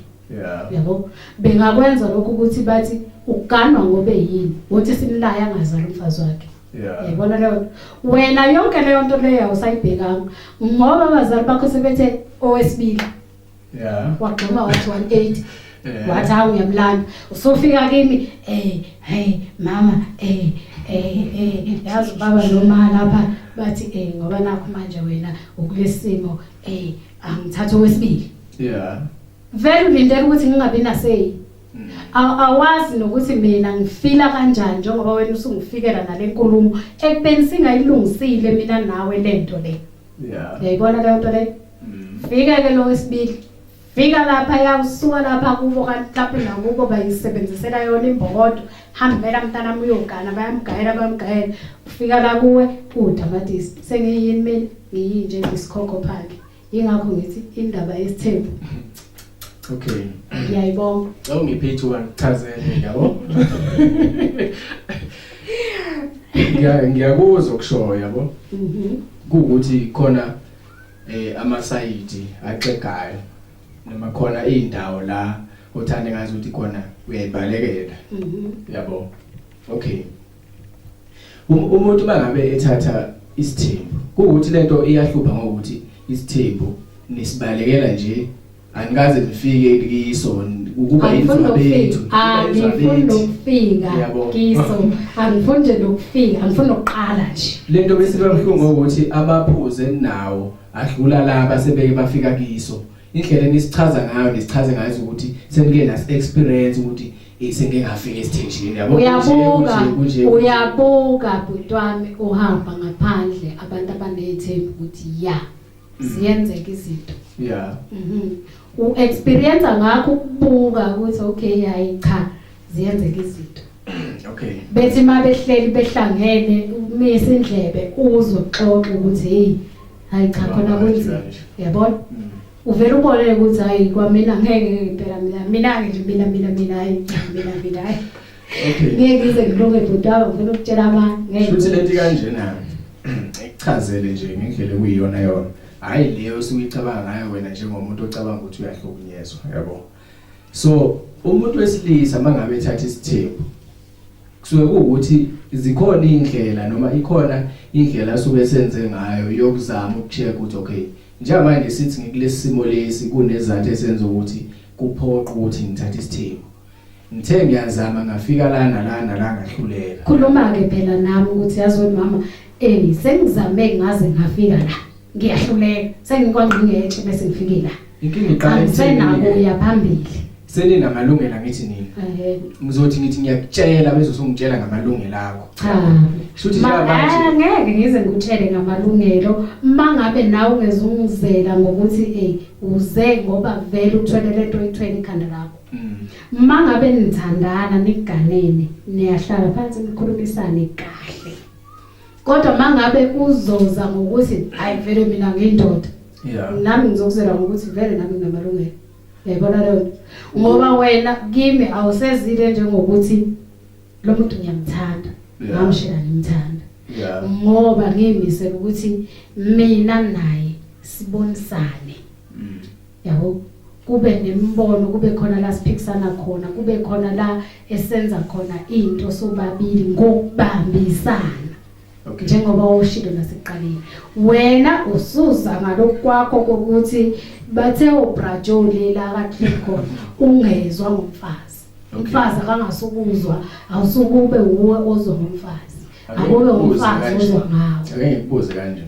Yabo, bengakwenza lokho ukuthi bathi uganwa ngobe yini, uthi simlaya angazali umfazi wakhe. Yayibona leyo nto. Wena yonke leyo nto leyo awusayibhekanga ngoba abazali bakho sebethe owesibili. Wagxuma wathi 180. Wathi hawu ngiyamlanda. Usufika kimi eh hey mama eh eh eh yazi baba noma lapha bathi eh ngoba nakho manje wena ukulesimo eh angithatha owesibili. Vele ulindele ukuthi ngingabi naseyi. Awazi nokuthi mina ngifila kanjani njengoba wena usungifikela nalenkulumo ekubeni singayilungisile mina nawe lento le. Uyayibona leyo nto leyo? Fika ke lo wesibili. Fika lapha yawusuka lapha kubo kanti mhlawumbe nakubo bayisebenzisela yona imbokodo. Hambela mntanami uyogana bayamgayela bayamgayela. Ufika la kuwe uwutamatisi. Sengiyini mina? Ngiyinje ngisikhokho phandle. Yingakho ngithi indaba yesithembu. Okay. Ngiyayibonga. Awungiphe ithuba ngichazele yabo. Ngiyakuzwa okushoyo yabo. Kuwukuthi khona amasayidi axegayo noma khona indawo la othanda ngazi ukuthi khona uyayibalekela. Yabo. Okay. Umuntu mangabe ethatha isithembu kuwukuthi lento iyahlupha ngokuthi isithembu nisibalekela nje anikaze nifike kiso ukuba Angifuni inzwa bethu nokufika, angifuni nokufika Yabo. kiso, angifuni nje nokufika, angifuni nokuqala nje. Lento besiba buhlungu ngokuthi amaphuzu enawo adlula laba sebeke bafika kiso. Indlela enisichaza ngayo nisichaze ngayo ukuthi senike nas experience ukuthi sengike ngafika esithenjini yabo. Uyabuka, Kunje, kunje, kunje. uyabuka bhuti wami uhamba ngaphandle abantu abanethemba ukuthi ya ziyenzeka izinto. U-experience ngakho ukubuka ukuthi okay hayi cha ziyenzeka izinto. Bethi mabehleli behlangene umise indlebe uzwe uxoxe ukuthi hey hayi cha khona kunzima. Uyabona? Uvela ubone ukuthi hayi kwamina ngeke ngempela mina mina ke nje mina mina mina hayi cha mina mina hayi. Ngeke ngize ngilunge bhuti wami ngifuna ukutshela abantu ngeke. Shuthi lento kanjena ikuchazele nje ngendlela ekuyiyona yona. Hayi leyo osuyicabanga ngayo wena njengomuntu ocabanga ukuthi uyahlukunyezwa yabo. So umuntu wesilisa mangabe ethatha isithembu kusuke kuwukuthi zikhona indlela noma ikhona indlela asuke senze ngayo yokuzama ukucheck ukuthi okay njengamanje sithi ngikulesimo lesi kunezathu esenza ukuthi kuphoqa ukuthi ngithathe isithembu. Ngithe ngiyazama ngafika la nala nala ngahluleka. Khuluma ke phela nami ukuthi yazi wena mama sengizame ngaze ngafika la ngiyahluleka sengikwangqingetshe bese ngifike la. Inkinga iqala Angisenako uya phambili. Seninamalungelo angithi nina. Ngizothi ngithi ngiyakutshela bese usungitshela ngamalungelo akho. Cha. Shuthi njengamanje Ngeke ngize ngikutshele ngamalungelo mangabe nawe ungezungizela ngokuthi uze ngoba vele uthwele lento oyithwele ikhanda lakho. Mangabe nithandana niganene niyahlala phansi nikhulumisane kahle. Kodwa mangabe uzoza ngokuthi hayi vele mina ngiyindoda. Nami ngizokuzela ngokuthi vele nami nginamalungelo. Uyayibona leyo nto? Ngoba wena kimi awusezile njengokuthi lo muntu ngiyamthanda. Ngamshela ngimthanda. Ngoba ngiyimisela ukuthi mina naye sibonisane. Yabo kube nembono, kube khona la siphikisana khona, kube khona la esenza khona into sobabili ngokubambisana. Njengoba ushilo nasekuqaleni wena usuza ngalokwakho kokuthi bathe uBrajoli la kaCliff khona ungezwa ngomfazi. Umfazi akangasukuzwa, awusukube uwe ozwa ngomfazi. Akube umfazi ozwa ngawe. Ake ngikubuze kanje.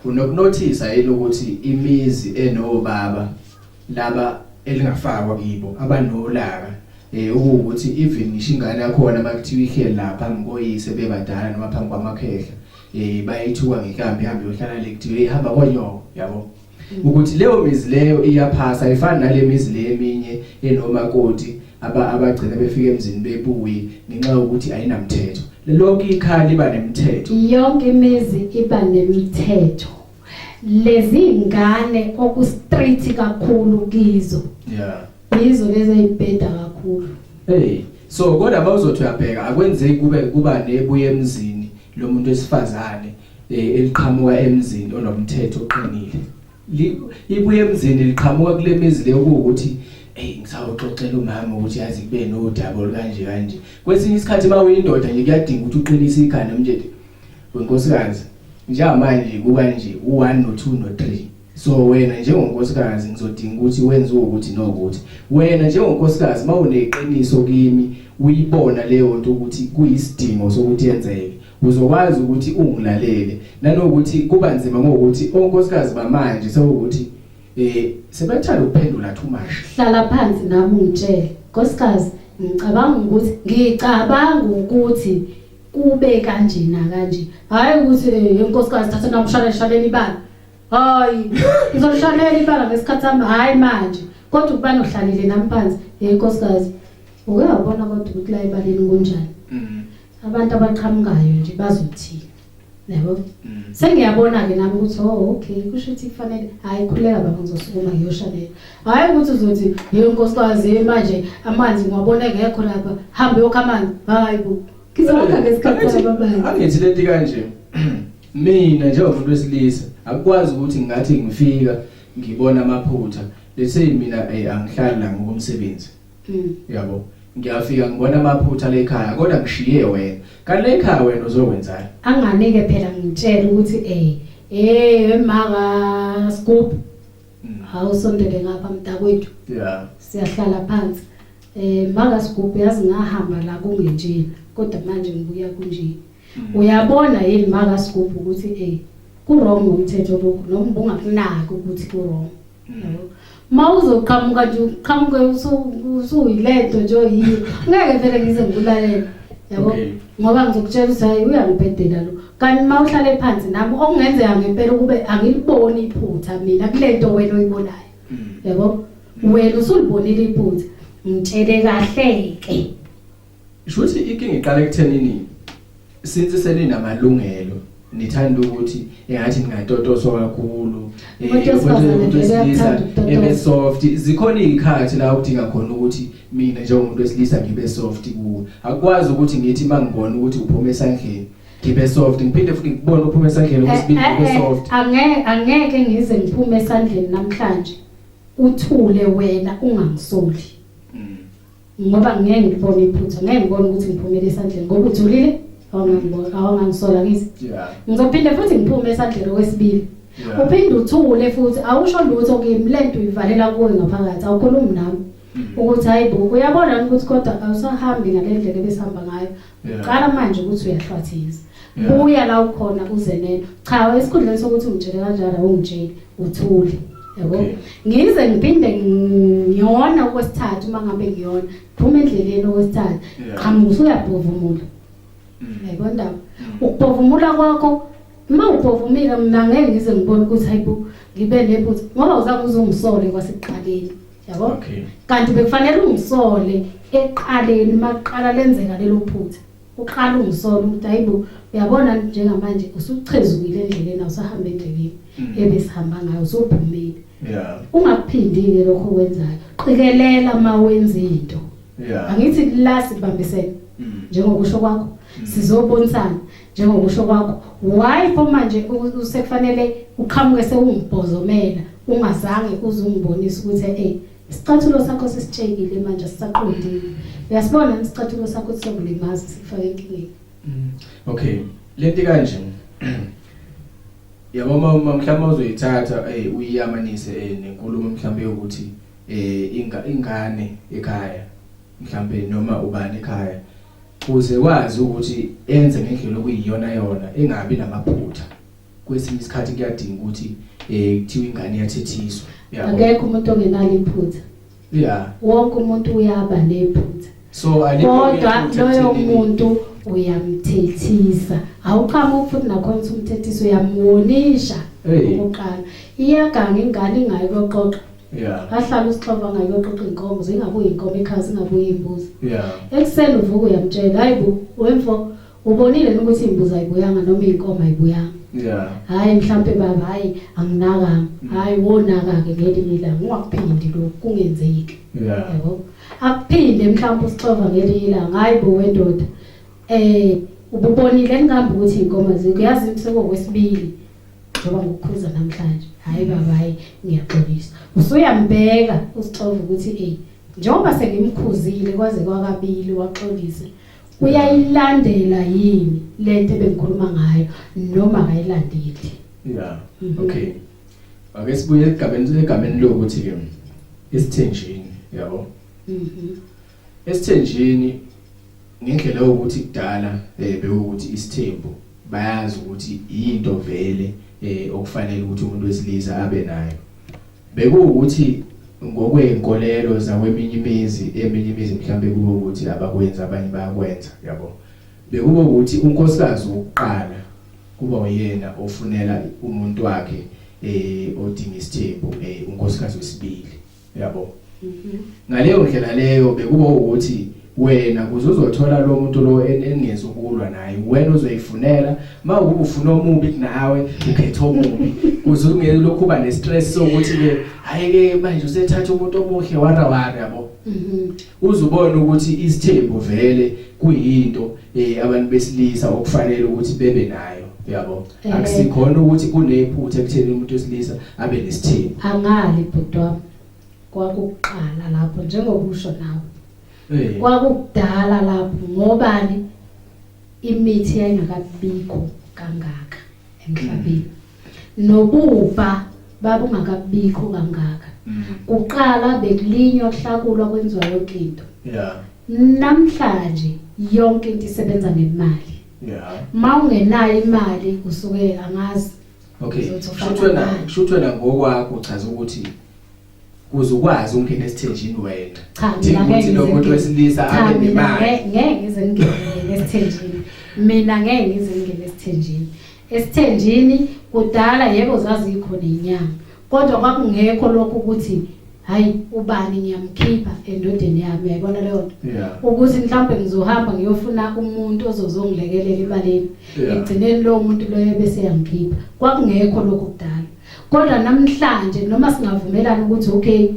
Unokunothisa yini ukuthi imizi enobaba laba elingafakwa kibo abanolaka ukuthi even ngisho ingane yakhona makuthiwa ihleli lapha phambi koyise bebadala noma phambi kwamakhehla bayithuka ngekambi ihambe yohlala le kuthiwe ihamba konyoko yabo. Ukuthi leyo mizi leyo iyaphasa ayifani nale mizi le eminye enomakoti abagcina befika emzini bebuye ngenxa yokuthi ayinamthetho. Lonke ikhaya liba nemithetho. Yonke imizi iba nemithetho. Lezi ingane oku street kakhulu kizo. Yizo lezi ezibheda kakhulu. Hey, so kodwa mawuzothi uyabheka akwenzeki kube kuba nebuye emzini lo muntu wesifazane eliqhamuka emzini onomthetho oqinile. Ibuye emzini liqhamuka kule mizi leyo ukuthi Hey, ngisawuxoxela umama ukuthi yazi kube nodaba olukanje kanje. Kwesinye isikhathi uma uyindoda nje kuyadinga ukuthi uqinise ikhanda mtshele wenkosikazi, njengamanje kuba nje u1 no2 no3, so wena njengonkosikazi ngizodinga ukuthi wenze ukuthi nokuthi. Wena njengonkosikazi mawuneqiniso kimi, uyibona leyo nto ukuthi kuyisidingo sokuthi yenzeke, uzokwazi ukuthi ungilalele. Nanokuthi kuba nzima ngokuthi onkosikazi bamanje sewukuthi sebethanda ukuphendula too much. Hlala phansi nami ungitshele, nkosikazi, ngicabanga ukuthi kube kanje na kanje, hayi ukuthi inkosikazi thatha namshale shaleni ibala. Hayi, ngizoshalela ibala ngesikhathi sami, hayi manje. Kodwa ukuba nohlalile nami phansi, hey nkosikazi, uke wabona kodwa ukuthi la ebaleni kunjani? Abantu abaqhamukayo nje bazothini, yabo? Sengiyabona ke nami ukuthi, oh okay, kusho ukuthi kufanele, hayi khuleka baba, ngizosukuma ngiyoshanela. Hayi ukuthi uzothi, hey nkosikazi, hey manje amanzi ngiwabona engekho lapha, hambe yokha amanzi. Hayi bo, ngizowakha ngesikhathi sami amanzi. Angithi lento kanje, mina njengomuntu wesilisa akukwazi ukuthi ngathi ngifika ngibona amaphutha. Let's say mina angihlali la ngokomsebenzi, yabo, ngiyafika ngibona amaphutha la ekhaya, kodwa ngishiye wena, kanti la ekhaya wena uzokwenzani? Anganike phela ngitshela ukuthi maka scoop, awusondele ngapha mntakwethu. Siyahlala phansi. Maka scoop, yazi ngahamba la kungenjena, kodwa manje ngibuya kunje. Uyabona yini maka scoop ukuthi ku wrong ngomthetho lokhu, noma ubungakunaki ukuthi ku wrong? Yabo, ma uzoqhamuka nje uqhamuke usuyilento nje oyiyo, ngeke vele ngize ngikulalela, yabo. Ngoba ngizokutshela ukuthi hayi, uyangibhedela lo. Kanti ma uhlale phansi nami, okungenzeka ngempela ukube angiliboni iphutha mina kulento wena oyibonayo, yabo, wena usulibonile iphutha, ngitshele kahle ke. Shuthi inkinga iqala ekuthenini since seninamalungelo nithanda ukuthi engathi ningatotoswa kakhulu. Umuntu wesifazane umuntu vele wesilisa uyakuthanda ukutotoswa. Ebe soft. Zikhona izikhathi la ukudinga khona ukuthi mina njengomuntu wesilisa ngibe soft kuwe. Akwazi ukuthi ngithi mangibona ukuthi uphuma esandleni ngibe soft, ngiphinde futhi ngikubone uphuma esandleni okwesibili ngibe soft. Angeke ngize ngiphume esandleni namhlanje uthule wena ungangisoli, ngoba ngeke ngibone iphutha, ngeke ngibone ukuthi ngiphumele esandleni ngoba uthulile, awungangibona, awungangisola ngithi. Ngizophinde futhi ngiphume esandleni okwesibili, uphinde uthule futhi awusho lutho kimi. Lento uyivalela kuwe ngaphakathi, awukhulumi nami ukuthi hayi bo, uyabona ukuthi kodwa awusahambi ngale ndlela ebesihamba ngayo. Qala manje ukuthi uyahlwathiza. Buya la ukhona uze neno. Cha, esikhundleni sokuthi ungitshele kanjalo, awungitsheli, uthule, yabo. Ngize ngiphinde ngiyona okwesithathu, uma ngabe ngiyona phuma endleleni okwesithathu, qhamuka usuyabhovumula. Yayibona indaba, ukubhovumula kwakho, uma ubhovumile mina ngeke ngize ngibone ukuthi hayibo, ngibe nephutha, ngoba uzange uzungisole kwasekuqaleni, yabo. Kanti bekufanele ungisole eqaleni, maqala lenzeka lelo phutha, uqala ungisole ukuthi hayibo, uyabona njengamanje usuchezukile endleleni, awusahamba endleleni ebesihamba ngayo, usuphumile. Ungakuphindi-ke lokho okwenzayo, qikelela uma wenza into. Angithi la sibambisene, njengokusho kwakho, sizobonisana njengokusho kwakho. Why pho manje usekufanele uqhamuke sewungibhozomela, ungazange uze ungibonise ukuthi isicathulo sakho sesitshekile manje, sisaqondile, uyasibona isicathulo sakho sizokulimaza, sikufake enkingeni? Okay, lento kanje, yabo, uma mhlawumbe uzoyithatha uyiyamanise nenkulumo mhlawumbe yokuthi ingane ekhaya mhlawumbe noma ubani ekhaya, uze wazi ukuthi enze ngendlela okuyiyona yona, engabi namaphutha. Kwesinye isikhathi kuyadinga ukuthi kuthiwa ingane iyathethiswa, yabo. Akekho umuntu ongenalo iphutha. Wonke umuntu uyaba nephutha. So alikho Kodwa iphutha loyo muntu uyamthethisa, awuqhamuki futhi nakhona ukuthi umthethisa, uyamwonisha. Okokuqala, iyaganga ingane ingayi kuyoxoxa. Ahlala usixova ngayo kuyoxoxa inkomo, zingabuyi inkomo ekhaya, zingabuyi imbuzi. Ekuseni uvuka uyamtshela, hayi bo wemfo, ubonile ukuthi imbuzi ayibuyanga noma inkomo ayibuyanga? Hayi mhlambe baba, hayi anginakanga. Hayi, wonaka ke ngelinye ilanga, ungakuphindi lokhu kungenzeki. Yabo, akuphinde mhlawumbe usixova ngelinye ilanga, hayi bo wendoda, ububonile ngihambe ukuthi inkomo azikho, yazi sekukwesibili njengoba ngikukhuza namhlanje. Hayi baba, hayi ngiyaxolisa. Usuyambheka usixova ukuthi ey njengoba sengimkhuzile kwaze kwakabili waxolisa. Uyayilandela yini lento ebengikhuluma ngayo noma akayilandeli? Yeah. Okay. Ake sibuye egameni egameni lokuthi ke isithenjini, yabo. Esithenjini ngendlela yokuthi kudala bekuwukuthi isithembu bayazi ukuthi into vele okufanele ukuthi umuntu wesilisa abe nayo. Bekuwukuthi ngokwezinkolelo zakweminye imizi, eminye imizi mhlambe kube ukuthi abakwenza abanye bayakwenza, yabo. Bekuba ukuthi unkosikazi wokuqala kuba uyena ofunela umuntu wakhe odinga isithembu unkosikazi wesibili, yabo. Ngaleyo ndlela leyo bekuba ukuthi wena kuze uzothola lo muntu lo engezukulwa naye, wena uzoyifunela. Mawukuba ufuna omubi kunawe, ukhetha omubi kuze ungeke lokhu uba nestress sokuthi ke hayi ke manje usethatha umuntu omuhle wara wara, yabo. Uzubona ukuthi isithembu vele kuyinto abantu besilisa okufanele ukuthi bebe nayo, yabo. Akusikhona ukuthi kunephutha ekutheni umuntu wesilisa abe nesithembu. Angali bhuti wami, kwakuqala lapho njengokusho nawe. Kwakudala lapho ngobani imithi yayingakabikho kangaka emhlabeni. Nobubha babungakabikho kangaka. Kuqala bekulinywa, kuhlakulwa, kwenziwa yonke into. Namhlanje yonke into isebenza ngemali. Mawungenayo imali usuke angazi. Okay. Shuthi wena ngokwakho uchaza ukuthi kuze ukwazi ukungena esithenjini wena. Cha, mina ngeke lo muntu wesilisa abe nemali. Ngeke ngize ngingene esithenjini. Mina ngeke ngize ngingene esithenjini. Esithenjini kudala yebo zazikhona inyanga. Kodwa kwakungekho lokho ukuthi hayi ubani ngiyamkhipha endodeni yami, uyayibona leyo nto. Ukuthi mhlawumbe ngizohamba ngiyofuna umuntu ozozongilekelela ebaleni. Ekugcineni lowo muntu loyo bese yangikhipha. Kwakungekho lokho kudala. Kodwa namhlanje noma singavumelana ukuthi okay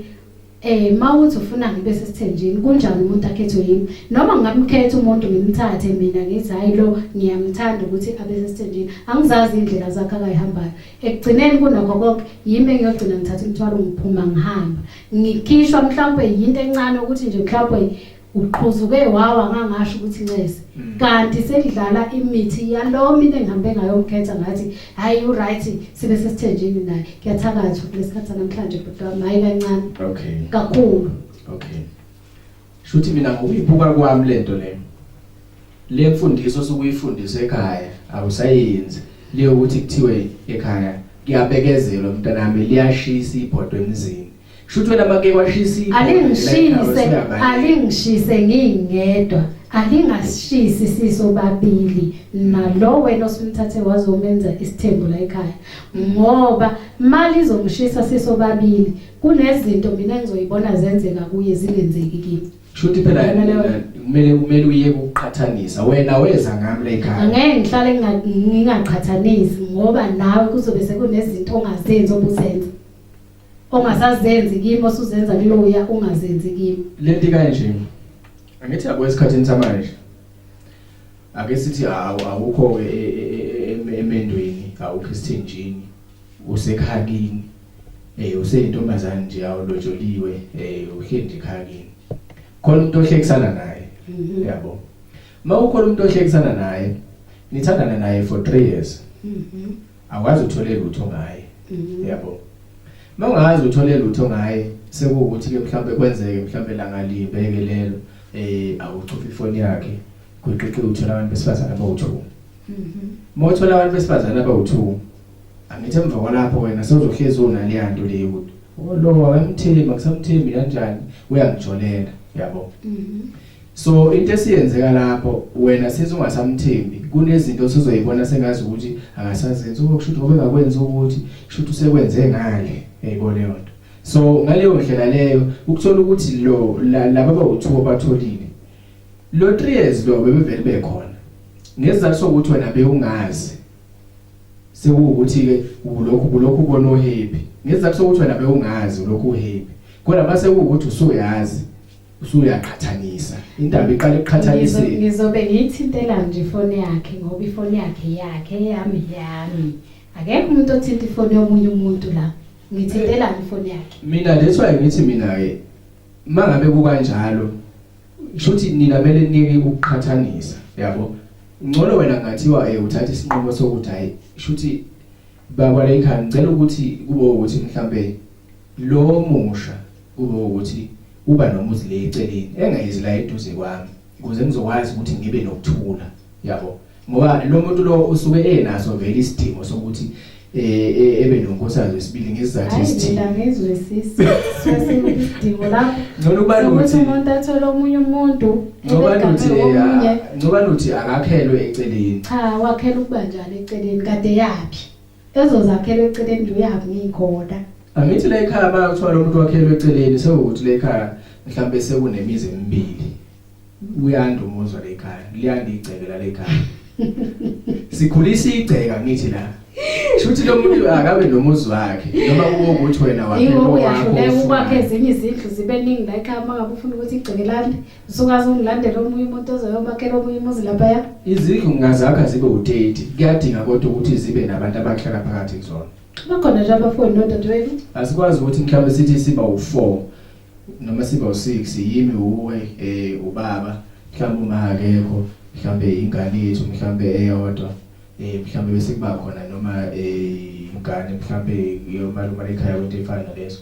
mawuthi ufuna ngibe sesithenjini, kunjani umuntu akhethwe yimi? Noma ngingamkhetha umuntu ngimthathe mina ngithi hayi lo ngiyamthanda ukuthi abe sesithenjini, angizazi indlela zakhe akayihambayo. Ekugcineni kunakho konke yimi engiyogcina ngithatha imithwalo ngiphuma ngihamba. Ngikhishwa mhlawumbe yinto encane ukuthi nje mhlawumbe uqhuzuke wawa ngangasho ukuthi ncese. Kanti sekudlala imithi yalo mina engihambe ngayomkhetha ngathi hayi u right sibe sesithenjini naye. Kuyathakathwa kulesikhathi namhlanje bhuti wami, hayi kancane. Okay. Kakhulu. Okay. Shuthi mina ngokuyibuka kwami lento le. Le mfundiso sokuyifundisa ekhaya awusayenzi. Leyo ukuthi kuthiwe ekhaya kuyabekezelwa mntanami, liyashisa ibhodo emzini. Shuthi wena make kwashisa ibhodo. Alingishise, alingishise ngingedwa. Alingashisi sisobabili nalo wena osumthathe wazomenza isithembu la ekhaya. Ngoba mali izomshisa sisobabili kunezinto mina engizoyibona zenzeka kuye zingenzeki kimi. Shuthi phela kumele uye ukuqhathanisa wena weza ngami la ekhaya. Angeke ngihlale ngingaqhathanisi ngoba nawe kuzobe sekunezinto ongazenzi obuzenza. Ongasazenzi kimi osuzenza kuloya ungazenzi kimi. Lento kanje. Angithi yabo esikhathini samanje. Ake sithi awukho ke emendweni, awukho esithenjini, usekhaya kini. Useyintombazane nje awulotsholiwe, uhleli nje ekhaya kini. Khona umuntu ohlekisana naye. Yabo. Mawukhona umuntu ohlekisana naye, nithandana naye for 3 years. Akwazi uthole lutho ngaye. Yabo. Mawungazi uthole lutho ngaye, sekuwukuthi ke mhlawumbe kwenzeke mhlawumbe la ngalimbe ke lelo, awuchupha ifoni yakhe, kuqiqi uthola abantu besifazana abawu2. Mawuthola abantu besifazana abawu2, angithi emva kwalapho wena sewuzohlezi unaleya nto leyo ukuthi lo akamthembi, akusamthembi kanjani, uyangijolela, yabo. So into esiyenzeka lapho wena sithi ungasamthembi, kunezinto osuzoyibona sengazi ukuthi akasazenzi, okusho ukuthi ngoba engakwenzi ukuthi kusho ukuthi usekwenze ngale, uyayibona leyo nto. So ngaleyo ndlela leyo ukuthola ukuthi lo laba abawu2 abatholile lo 3 years lo bebevele bekhona ngesizathu sokuthi wena bewungazi, sekuwukuthi ke ulokhu ubona uhappy ngesizathu sokuthi wena bewungazi ulokhu uhappy, kodwa mase kuwukuthi usuyazi usuyaqhathanisa indaba iqala ekuqhathaniseni. Ngizobe ngiyithintela nje ifoni yakhe ngoba ifoni yakhe yami yami. Akekho umuntu othinta ifoni yomunye umuntu la. Ngithintelani ifoni yakhe? Mina that's why ngithi mina ke mangabe kukanjalo shuthi nina kumele nike ukuqhathanisa yabo. Ngcono wena ngathiwa uthatha isinqumo sokuthi hayi shuthi baba la ekhaya ngicela ukuthi kube ukuthi mhlambe lo musha kube ukuthi uba nomuzi le eceleni engayizi la eduze kwami ukuze ngizokwazi ukuthi ngibe nokuthula yabo. Ngoba lo muntu lo usuke enaso vele isidingo sokuthi ebe nonkosikazi wesibili ngesizathu esithile. Hayi mina ngizwe sisi isidingo lapho. Ngcono kuba Ukuthi umuntu athole omunye umuntu ngoba nothi akakhelwe eceleni. Cha, wakhela ukuba njani eceleni kade yaphi? Ezozakhela eceleni nje uyaphi ngikhona. Angithi la ekhaya bayakuthiwa lo muntu wakhelwe eceleni sewukuthi la ekhaya mhlambe sekunemizi emibili. Uyanda umuzwa la ekhaya, liyanda igceke la ekhaya. Sikhulisa igceka ngithi la. Shuthi lo muntu akabe nomuzi wakhe noma kube ukuthi wena wakhe lo wakho. Uyahluleka ezinye izindlu zibe ningi la ekhaya uma ngabe ufuna ukuthi igceke lande. Usukaze ungilandele omunye umuntu ozoyomakhela omunye umuzi laphaya. Izindlu ngingazakha zibe u30. Kuyadinga kodwa ukuthi zibe nabantu abahlala phakathi kuzona. Bakhona nje abafowenu nodadewenu. Asikwazi ukuthi mhlawumbe sithi siba u4 noma siba u6 yimi uwe ubaba mhlawumbe uma akekho mhlawumbe ingane yethu mhlawumbe eyodwa mhlawumbe bese kuba khona noma ingane mhlawumbe yomalume ekhaya kwento efana nalezo.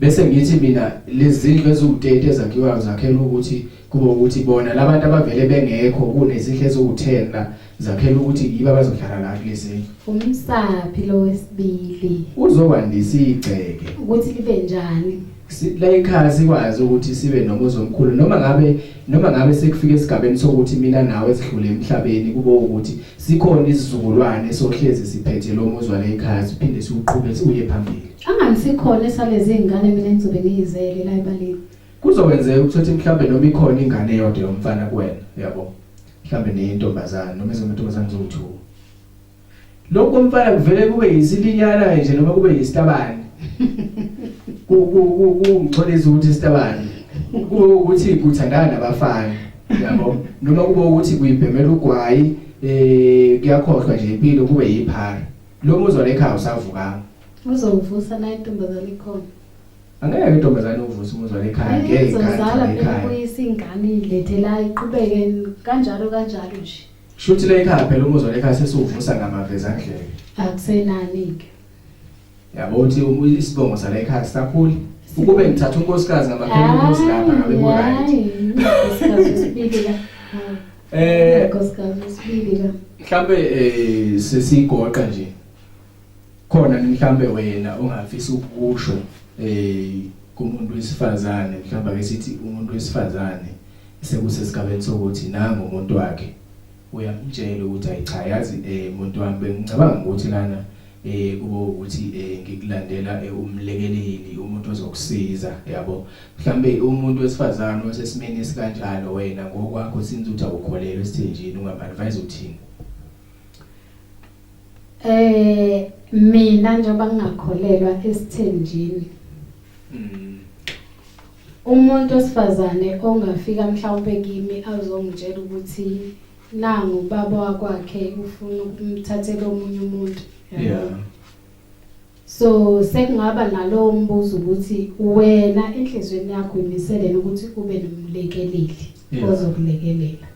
Bese ngithi mina lezindlu eziwu30 ezakhiwayo zakhela ukuthi kube ukuthi bona labantu abavele bengekho kunezindlu eziwu10 la zakhela ukuthi yibo abazohlala la kulezi. Umsaphi lo wesibili uzokwandisa igceke ukuthi libe njani? La ekhaya sikwazi ukuthi sibe nomuzi omkhulu noma ngabe sekufika esigabeni sokuthi mina nawe sidlule emhlabeni kube ukuthi sikhona isizukulwane sohlezi siphethe lo muzi wale ekhaya siphinde siuqhube uye phambili. Angani sikhona esalezi ingane mina engizobe ngiyizele la ebaleni. Kuzokwenzeka ukuthi mhlambe noma ikhona ingane eyodwa yomfana kuwena yabo. Mhlambe neyintombazana noma ezomantombazana zoku2. Lokho mfana kuvele kube yisilinyana nje noma kube yisitabane. Kungixolisa ukuthi isitabane. Kube ukuthi kuthandana nabafana yabo noma kube ukuthi kuyibhemela ugwayi kuyakhohlwa nje impilo kube yiphara. Lo muzi walekhaya usavukanga. Uzovusa na intombazane ikhona. Angeke intombazane uvusa umuzi walekhaya ngeke izozala phela kuyisa ingane ilethe la iqhubeke kanjalo kanjalo nje. Shuthi le ekhaya phela umuzi walekhaya sesiwuvusa ngamavezandlebe. Akusenani ke. Yabo uthi isibongo sale ekhaya sisakhula. Ukube ngithatha unkosikazi ngamakhela umuzi lapha ngabe ku right. Unkosikazi wesibili la. Unkosikazi wesibili la. Mhlambe sesigoqa nje. Khona mhlambe wena ongafisa ukusho kumuntu wesifazane mhlambe ake sithi umuntu wesifazane sekusesigabeni sokuthi nangu umuntu wakhe uyamtshela ukuthi ayi cha yazi umuntu wami bengicabanga ukuthi lana kube ukuthi ngikulandela umlekeleli umuntu ozokusiza yabo. Mhlambe umuntu wesifazane osesimeni esikanjalo wena ngokwakho since uthi awukholelwa esithenjini ungam-advise uthini? Mina njengoba ngingakholelwa esithenjini umuntu wesifazane ongafika mhlawumbe kimi azongitshela ukuthi nangu ubaba wakwakhe ufuna ukumthathela omunye umuntu. Yeah. So sekungaba nalowo mbuzo ukuthi wena enhlizweni yakho imiselene ukuthi ube nomlekeleli ozokulekelela.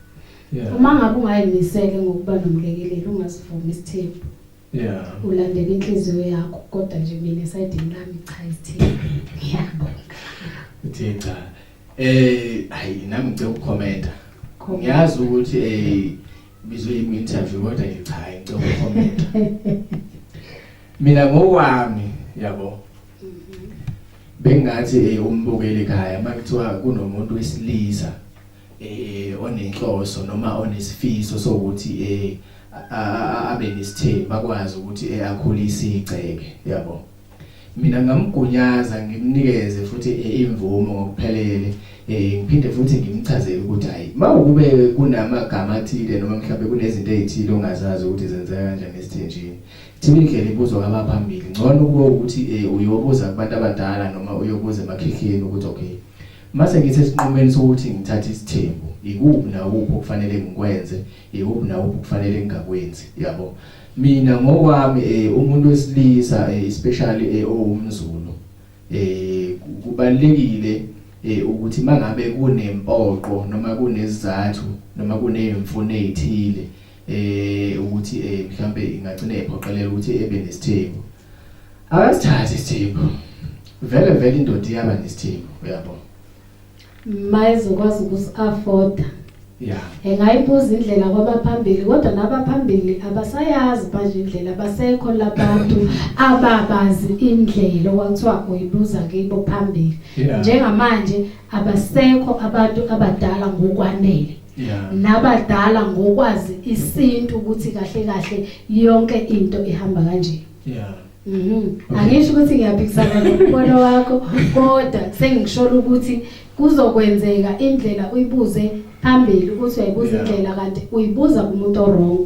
Uma ngabe ungayimisele ngokuba nomlekeleli ungasivumi isithembu. Yeah. Ulandela inhliziyo yakho kodwa nje mina esayidini lami cha isithembu. Ngiyabonga. Uthe cha. Hayi nami ngicela ukukhomenta. Ngiyazi ukuthi bizwe interview kodwa nje cha ngicela ukukhomenta. Mina ngokwami yabo. Bengathi umbukeli ekhaya makuthiwa kunomuntu wesilisa onenhloso noma onesifiso sokuthi abe nesithembu akwazi ukuthi akhulise igceke yabo. Mina ngamgunyaza ngimnikeze futhi imvumo ngokuphelele ngiphinde futhi ngimchazele ukuthi hayi mawukube kunamagama athile noma mhlawumbe kunezinto ezithile ongazazi ukuthi zenzeka kanjani esithenjini. Thiwa indlela ibuzwa kwabaphambili ngcono kube ukuthi uyobuza kubantu abadala noma uyobuza emakhikhini ukuthi okay mase ngithi esinqumeni sokuthi ngithathe isithembu ikuphi nakuphi okufanele ngikwenze ikuphi nakuphi okufanele ngingakwenzi yabo. Mina ngokwami umuntu wesilisa especially owumZulu kubalekile ukuthi mangabe kunempoqo noma kunezizathu noma kunezimfuno ezithile ukuthi mhlambe ingagcina ephoqelela ukuthi ebe nesithembu, akasithathe isithembu. Vele vele indoda iyaba nesithembu, uyabo. Mayezokwazi ukusi-afforda. Engayibuza indlela kwabaphambili, kodwa nabaphambili abasayazi manje indlela, abasekho labantu ababazi indlela okwakuthiwa uyibuza kibo phambili. Njengamanje abasekho abantu abadala ngokwanele. Nabadala ngokwazi isintu ukuthi kahle kahle yonke into ihamba kanje. Angisho ukuthi ngiyaphikisana nombono wakho, kodwa sengishola ukuthi kuzokwenzeka indlela uyibuze phambili ukuthi uyayibuza indlela, kanti uyibuza kumuntu owrong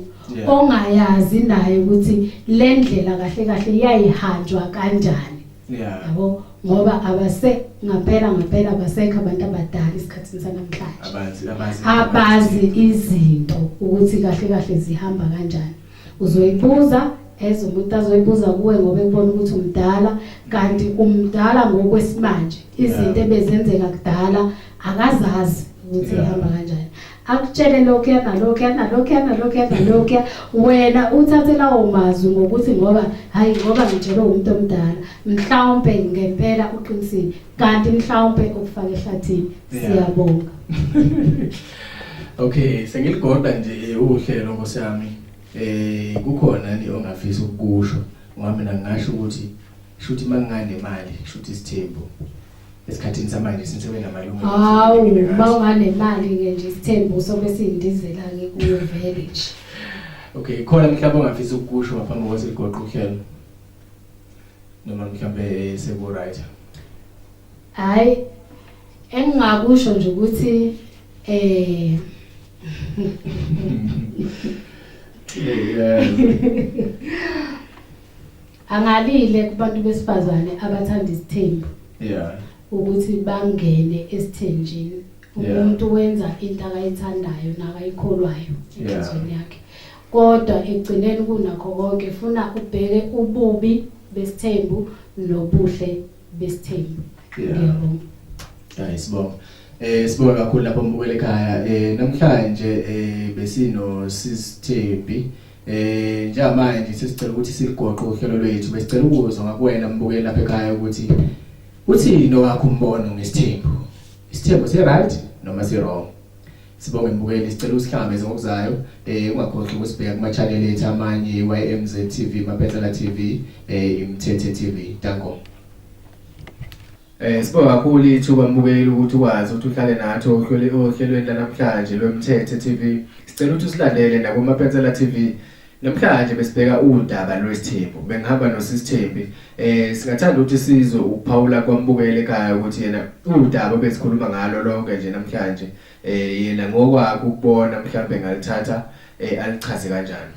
ongayazi naye ukuthi le ndlela kahle kahle iyayihanjwa kanjani. Yabo, ngoba abase ngampela ngampela abasekho abantu abadala isikhathini sanamhlanje abazi abazi izinto ukuthi kahle kahle zihamba kanjani. Uzoyibuza eze umuntu azoyibuza kuwe ngoba ekubona ukuthi umdala, kanti umdala ngokwesimanje, izinto ebezenzeka kudala akazazi ukuthi ihamba kanjani. Akutshele lokhuya nalokhuya nalokhuya nalokhuya nalokhuya, wena uthathe lawo mazwi ngokuthi ngoba hayi ngoba ngitshelwe umuntu omdala, mhlawumbe ngempela uqinisile, kanti mhlawumbe ukufaka ehlathini. Siyabonga. Okay, sengiligoda nje uhlelo nkosi yami. Kukhona ni ongafisa ukukusho? Ngoba mina ngingasho ukuthi shuthi manginganemali, shuthi isithembu esikhathini samanje sinsebenza namalungelo. Hawu, mawunganemali ke nje isithembu sobe sindizela ke kuwe vele nje. Okay, khona mhlawumbe ongafisa ukukusho ngaphambi kokuthi ligoqe uhlelo? Noma mhlawumbe seku right? Hayi, engingakusho nje ukuthi angalile kubantu besifazane abathanda isithembu. Ukuthi bangene esithenjini. Umuntu wenza into akayithandayo nakayikholwayo enhlizweni yakhe. Kodwa ekugcineni kunakho konke funa ubheke ububi besithembu nobuhle besithembu. Ngiyabonga. Hayi, sibonga. Sibonga kakhulu lapho mbukele ekhaya. Namhlanje besino Sisithembi. Njengamanje sesicela ukuthi siligoqe uhlelo lwethu. Besicela ukuzwa ngakuwena mbukeli lapha ekhaya ukuthi uthini owakho umbono ngesithembu. Isithembu si right noma si wrong? Sibonge mbukeli, sicela usihlangabeze ngokuzayo. Ungakhohlwa ukusibheka kuma channel ethu amanye, YMZ TV, Mapetsela TV, Imthethe TV. Danko. Sibonga kakhulu ithuba mbukeli ukuthi ukwazi ukuthi uhlale nathi ohlelweni lanamhlanje lweMthethe TV. Sicela ukuthi usilandele nakuMapetsela TV. Namhlanje besibheka udaba lwesithembu. Bengihamba noSisithembi. Singathanda ukuthi sizwe ukuphawula kwambukeli ekhaya ukuthi yena udaba besikhuluma ngalo lonke nje namhlanje yena ngokwakhe ukubona mhlawumbe ngalithatha alichaze kanjani.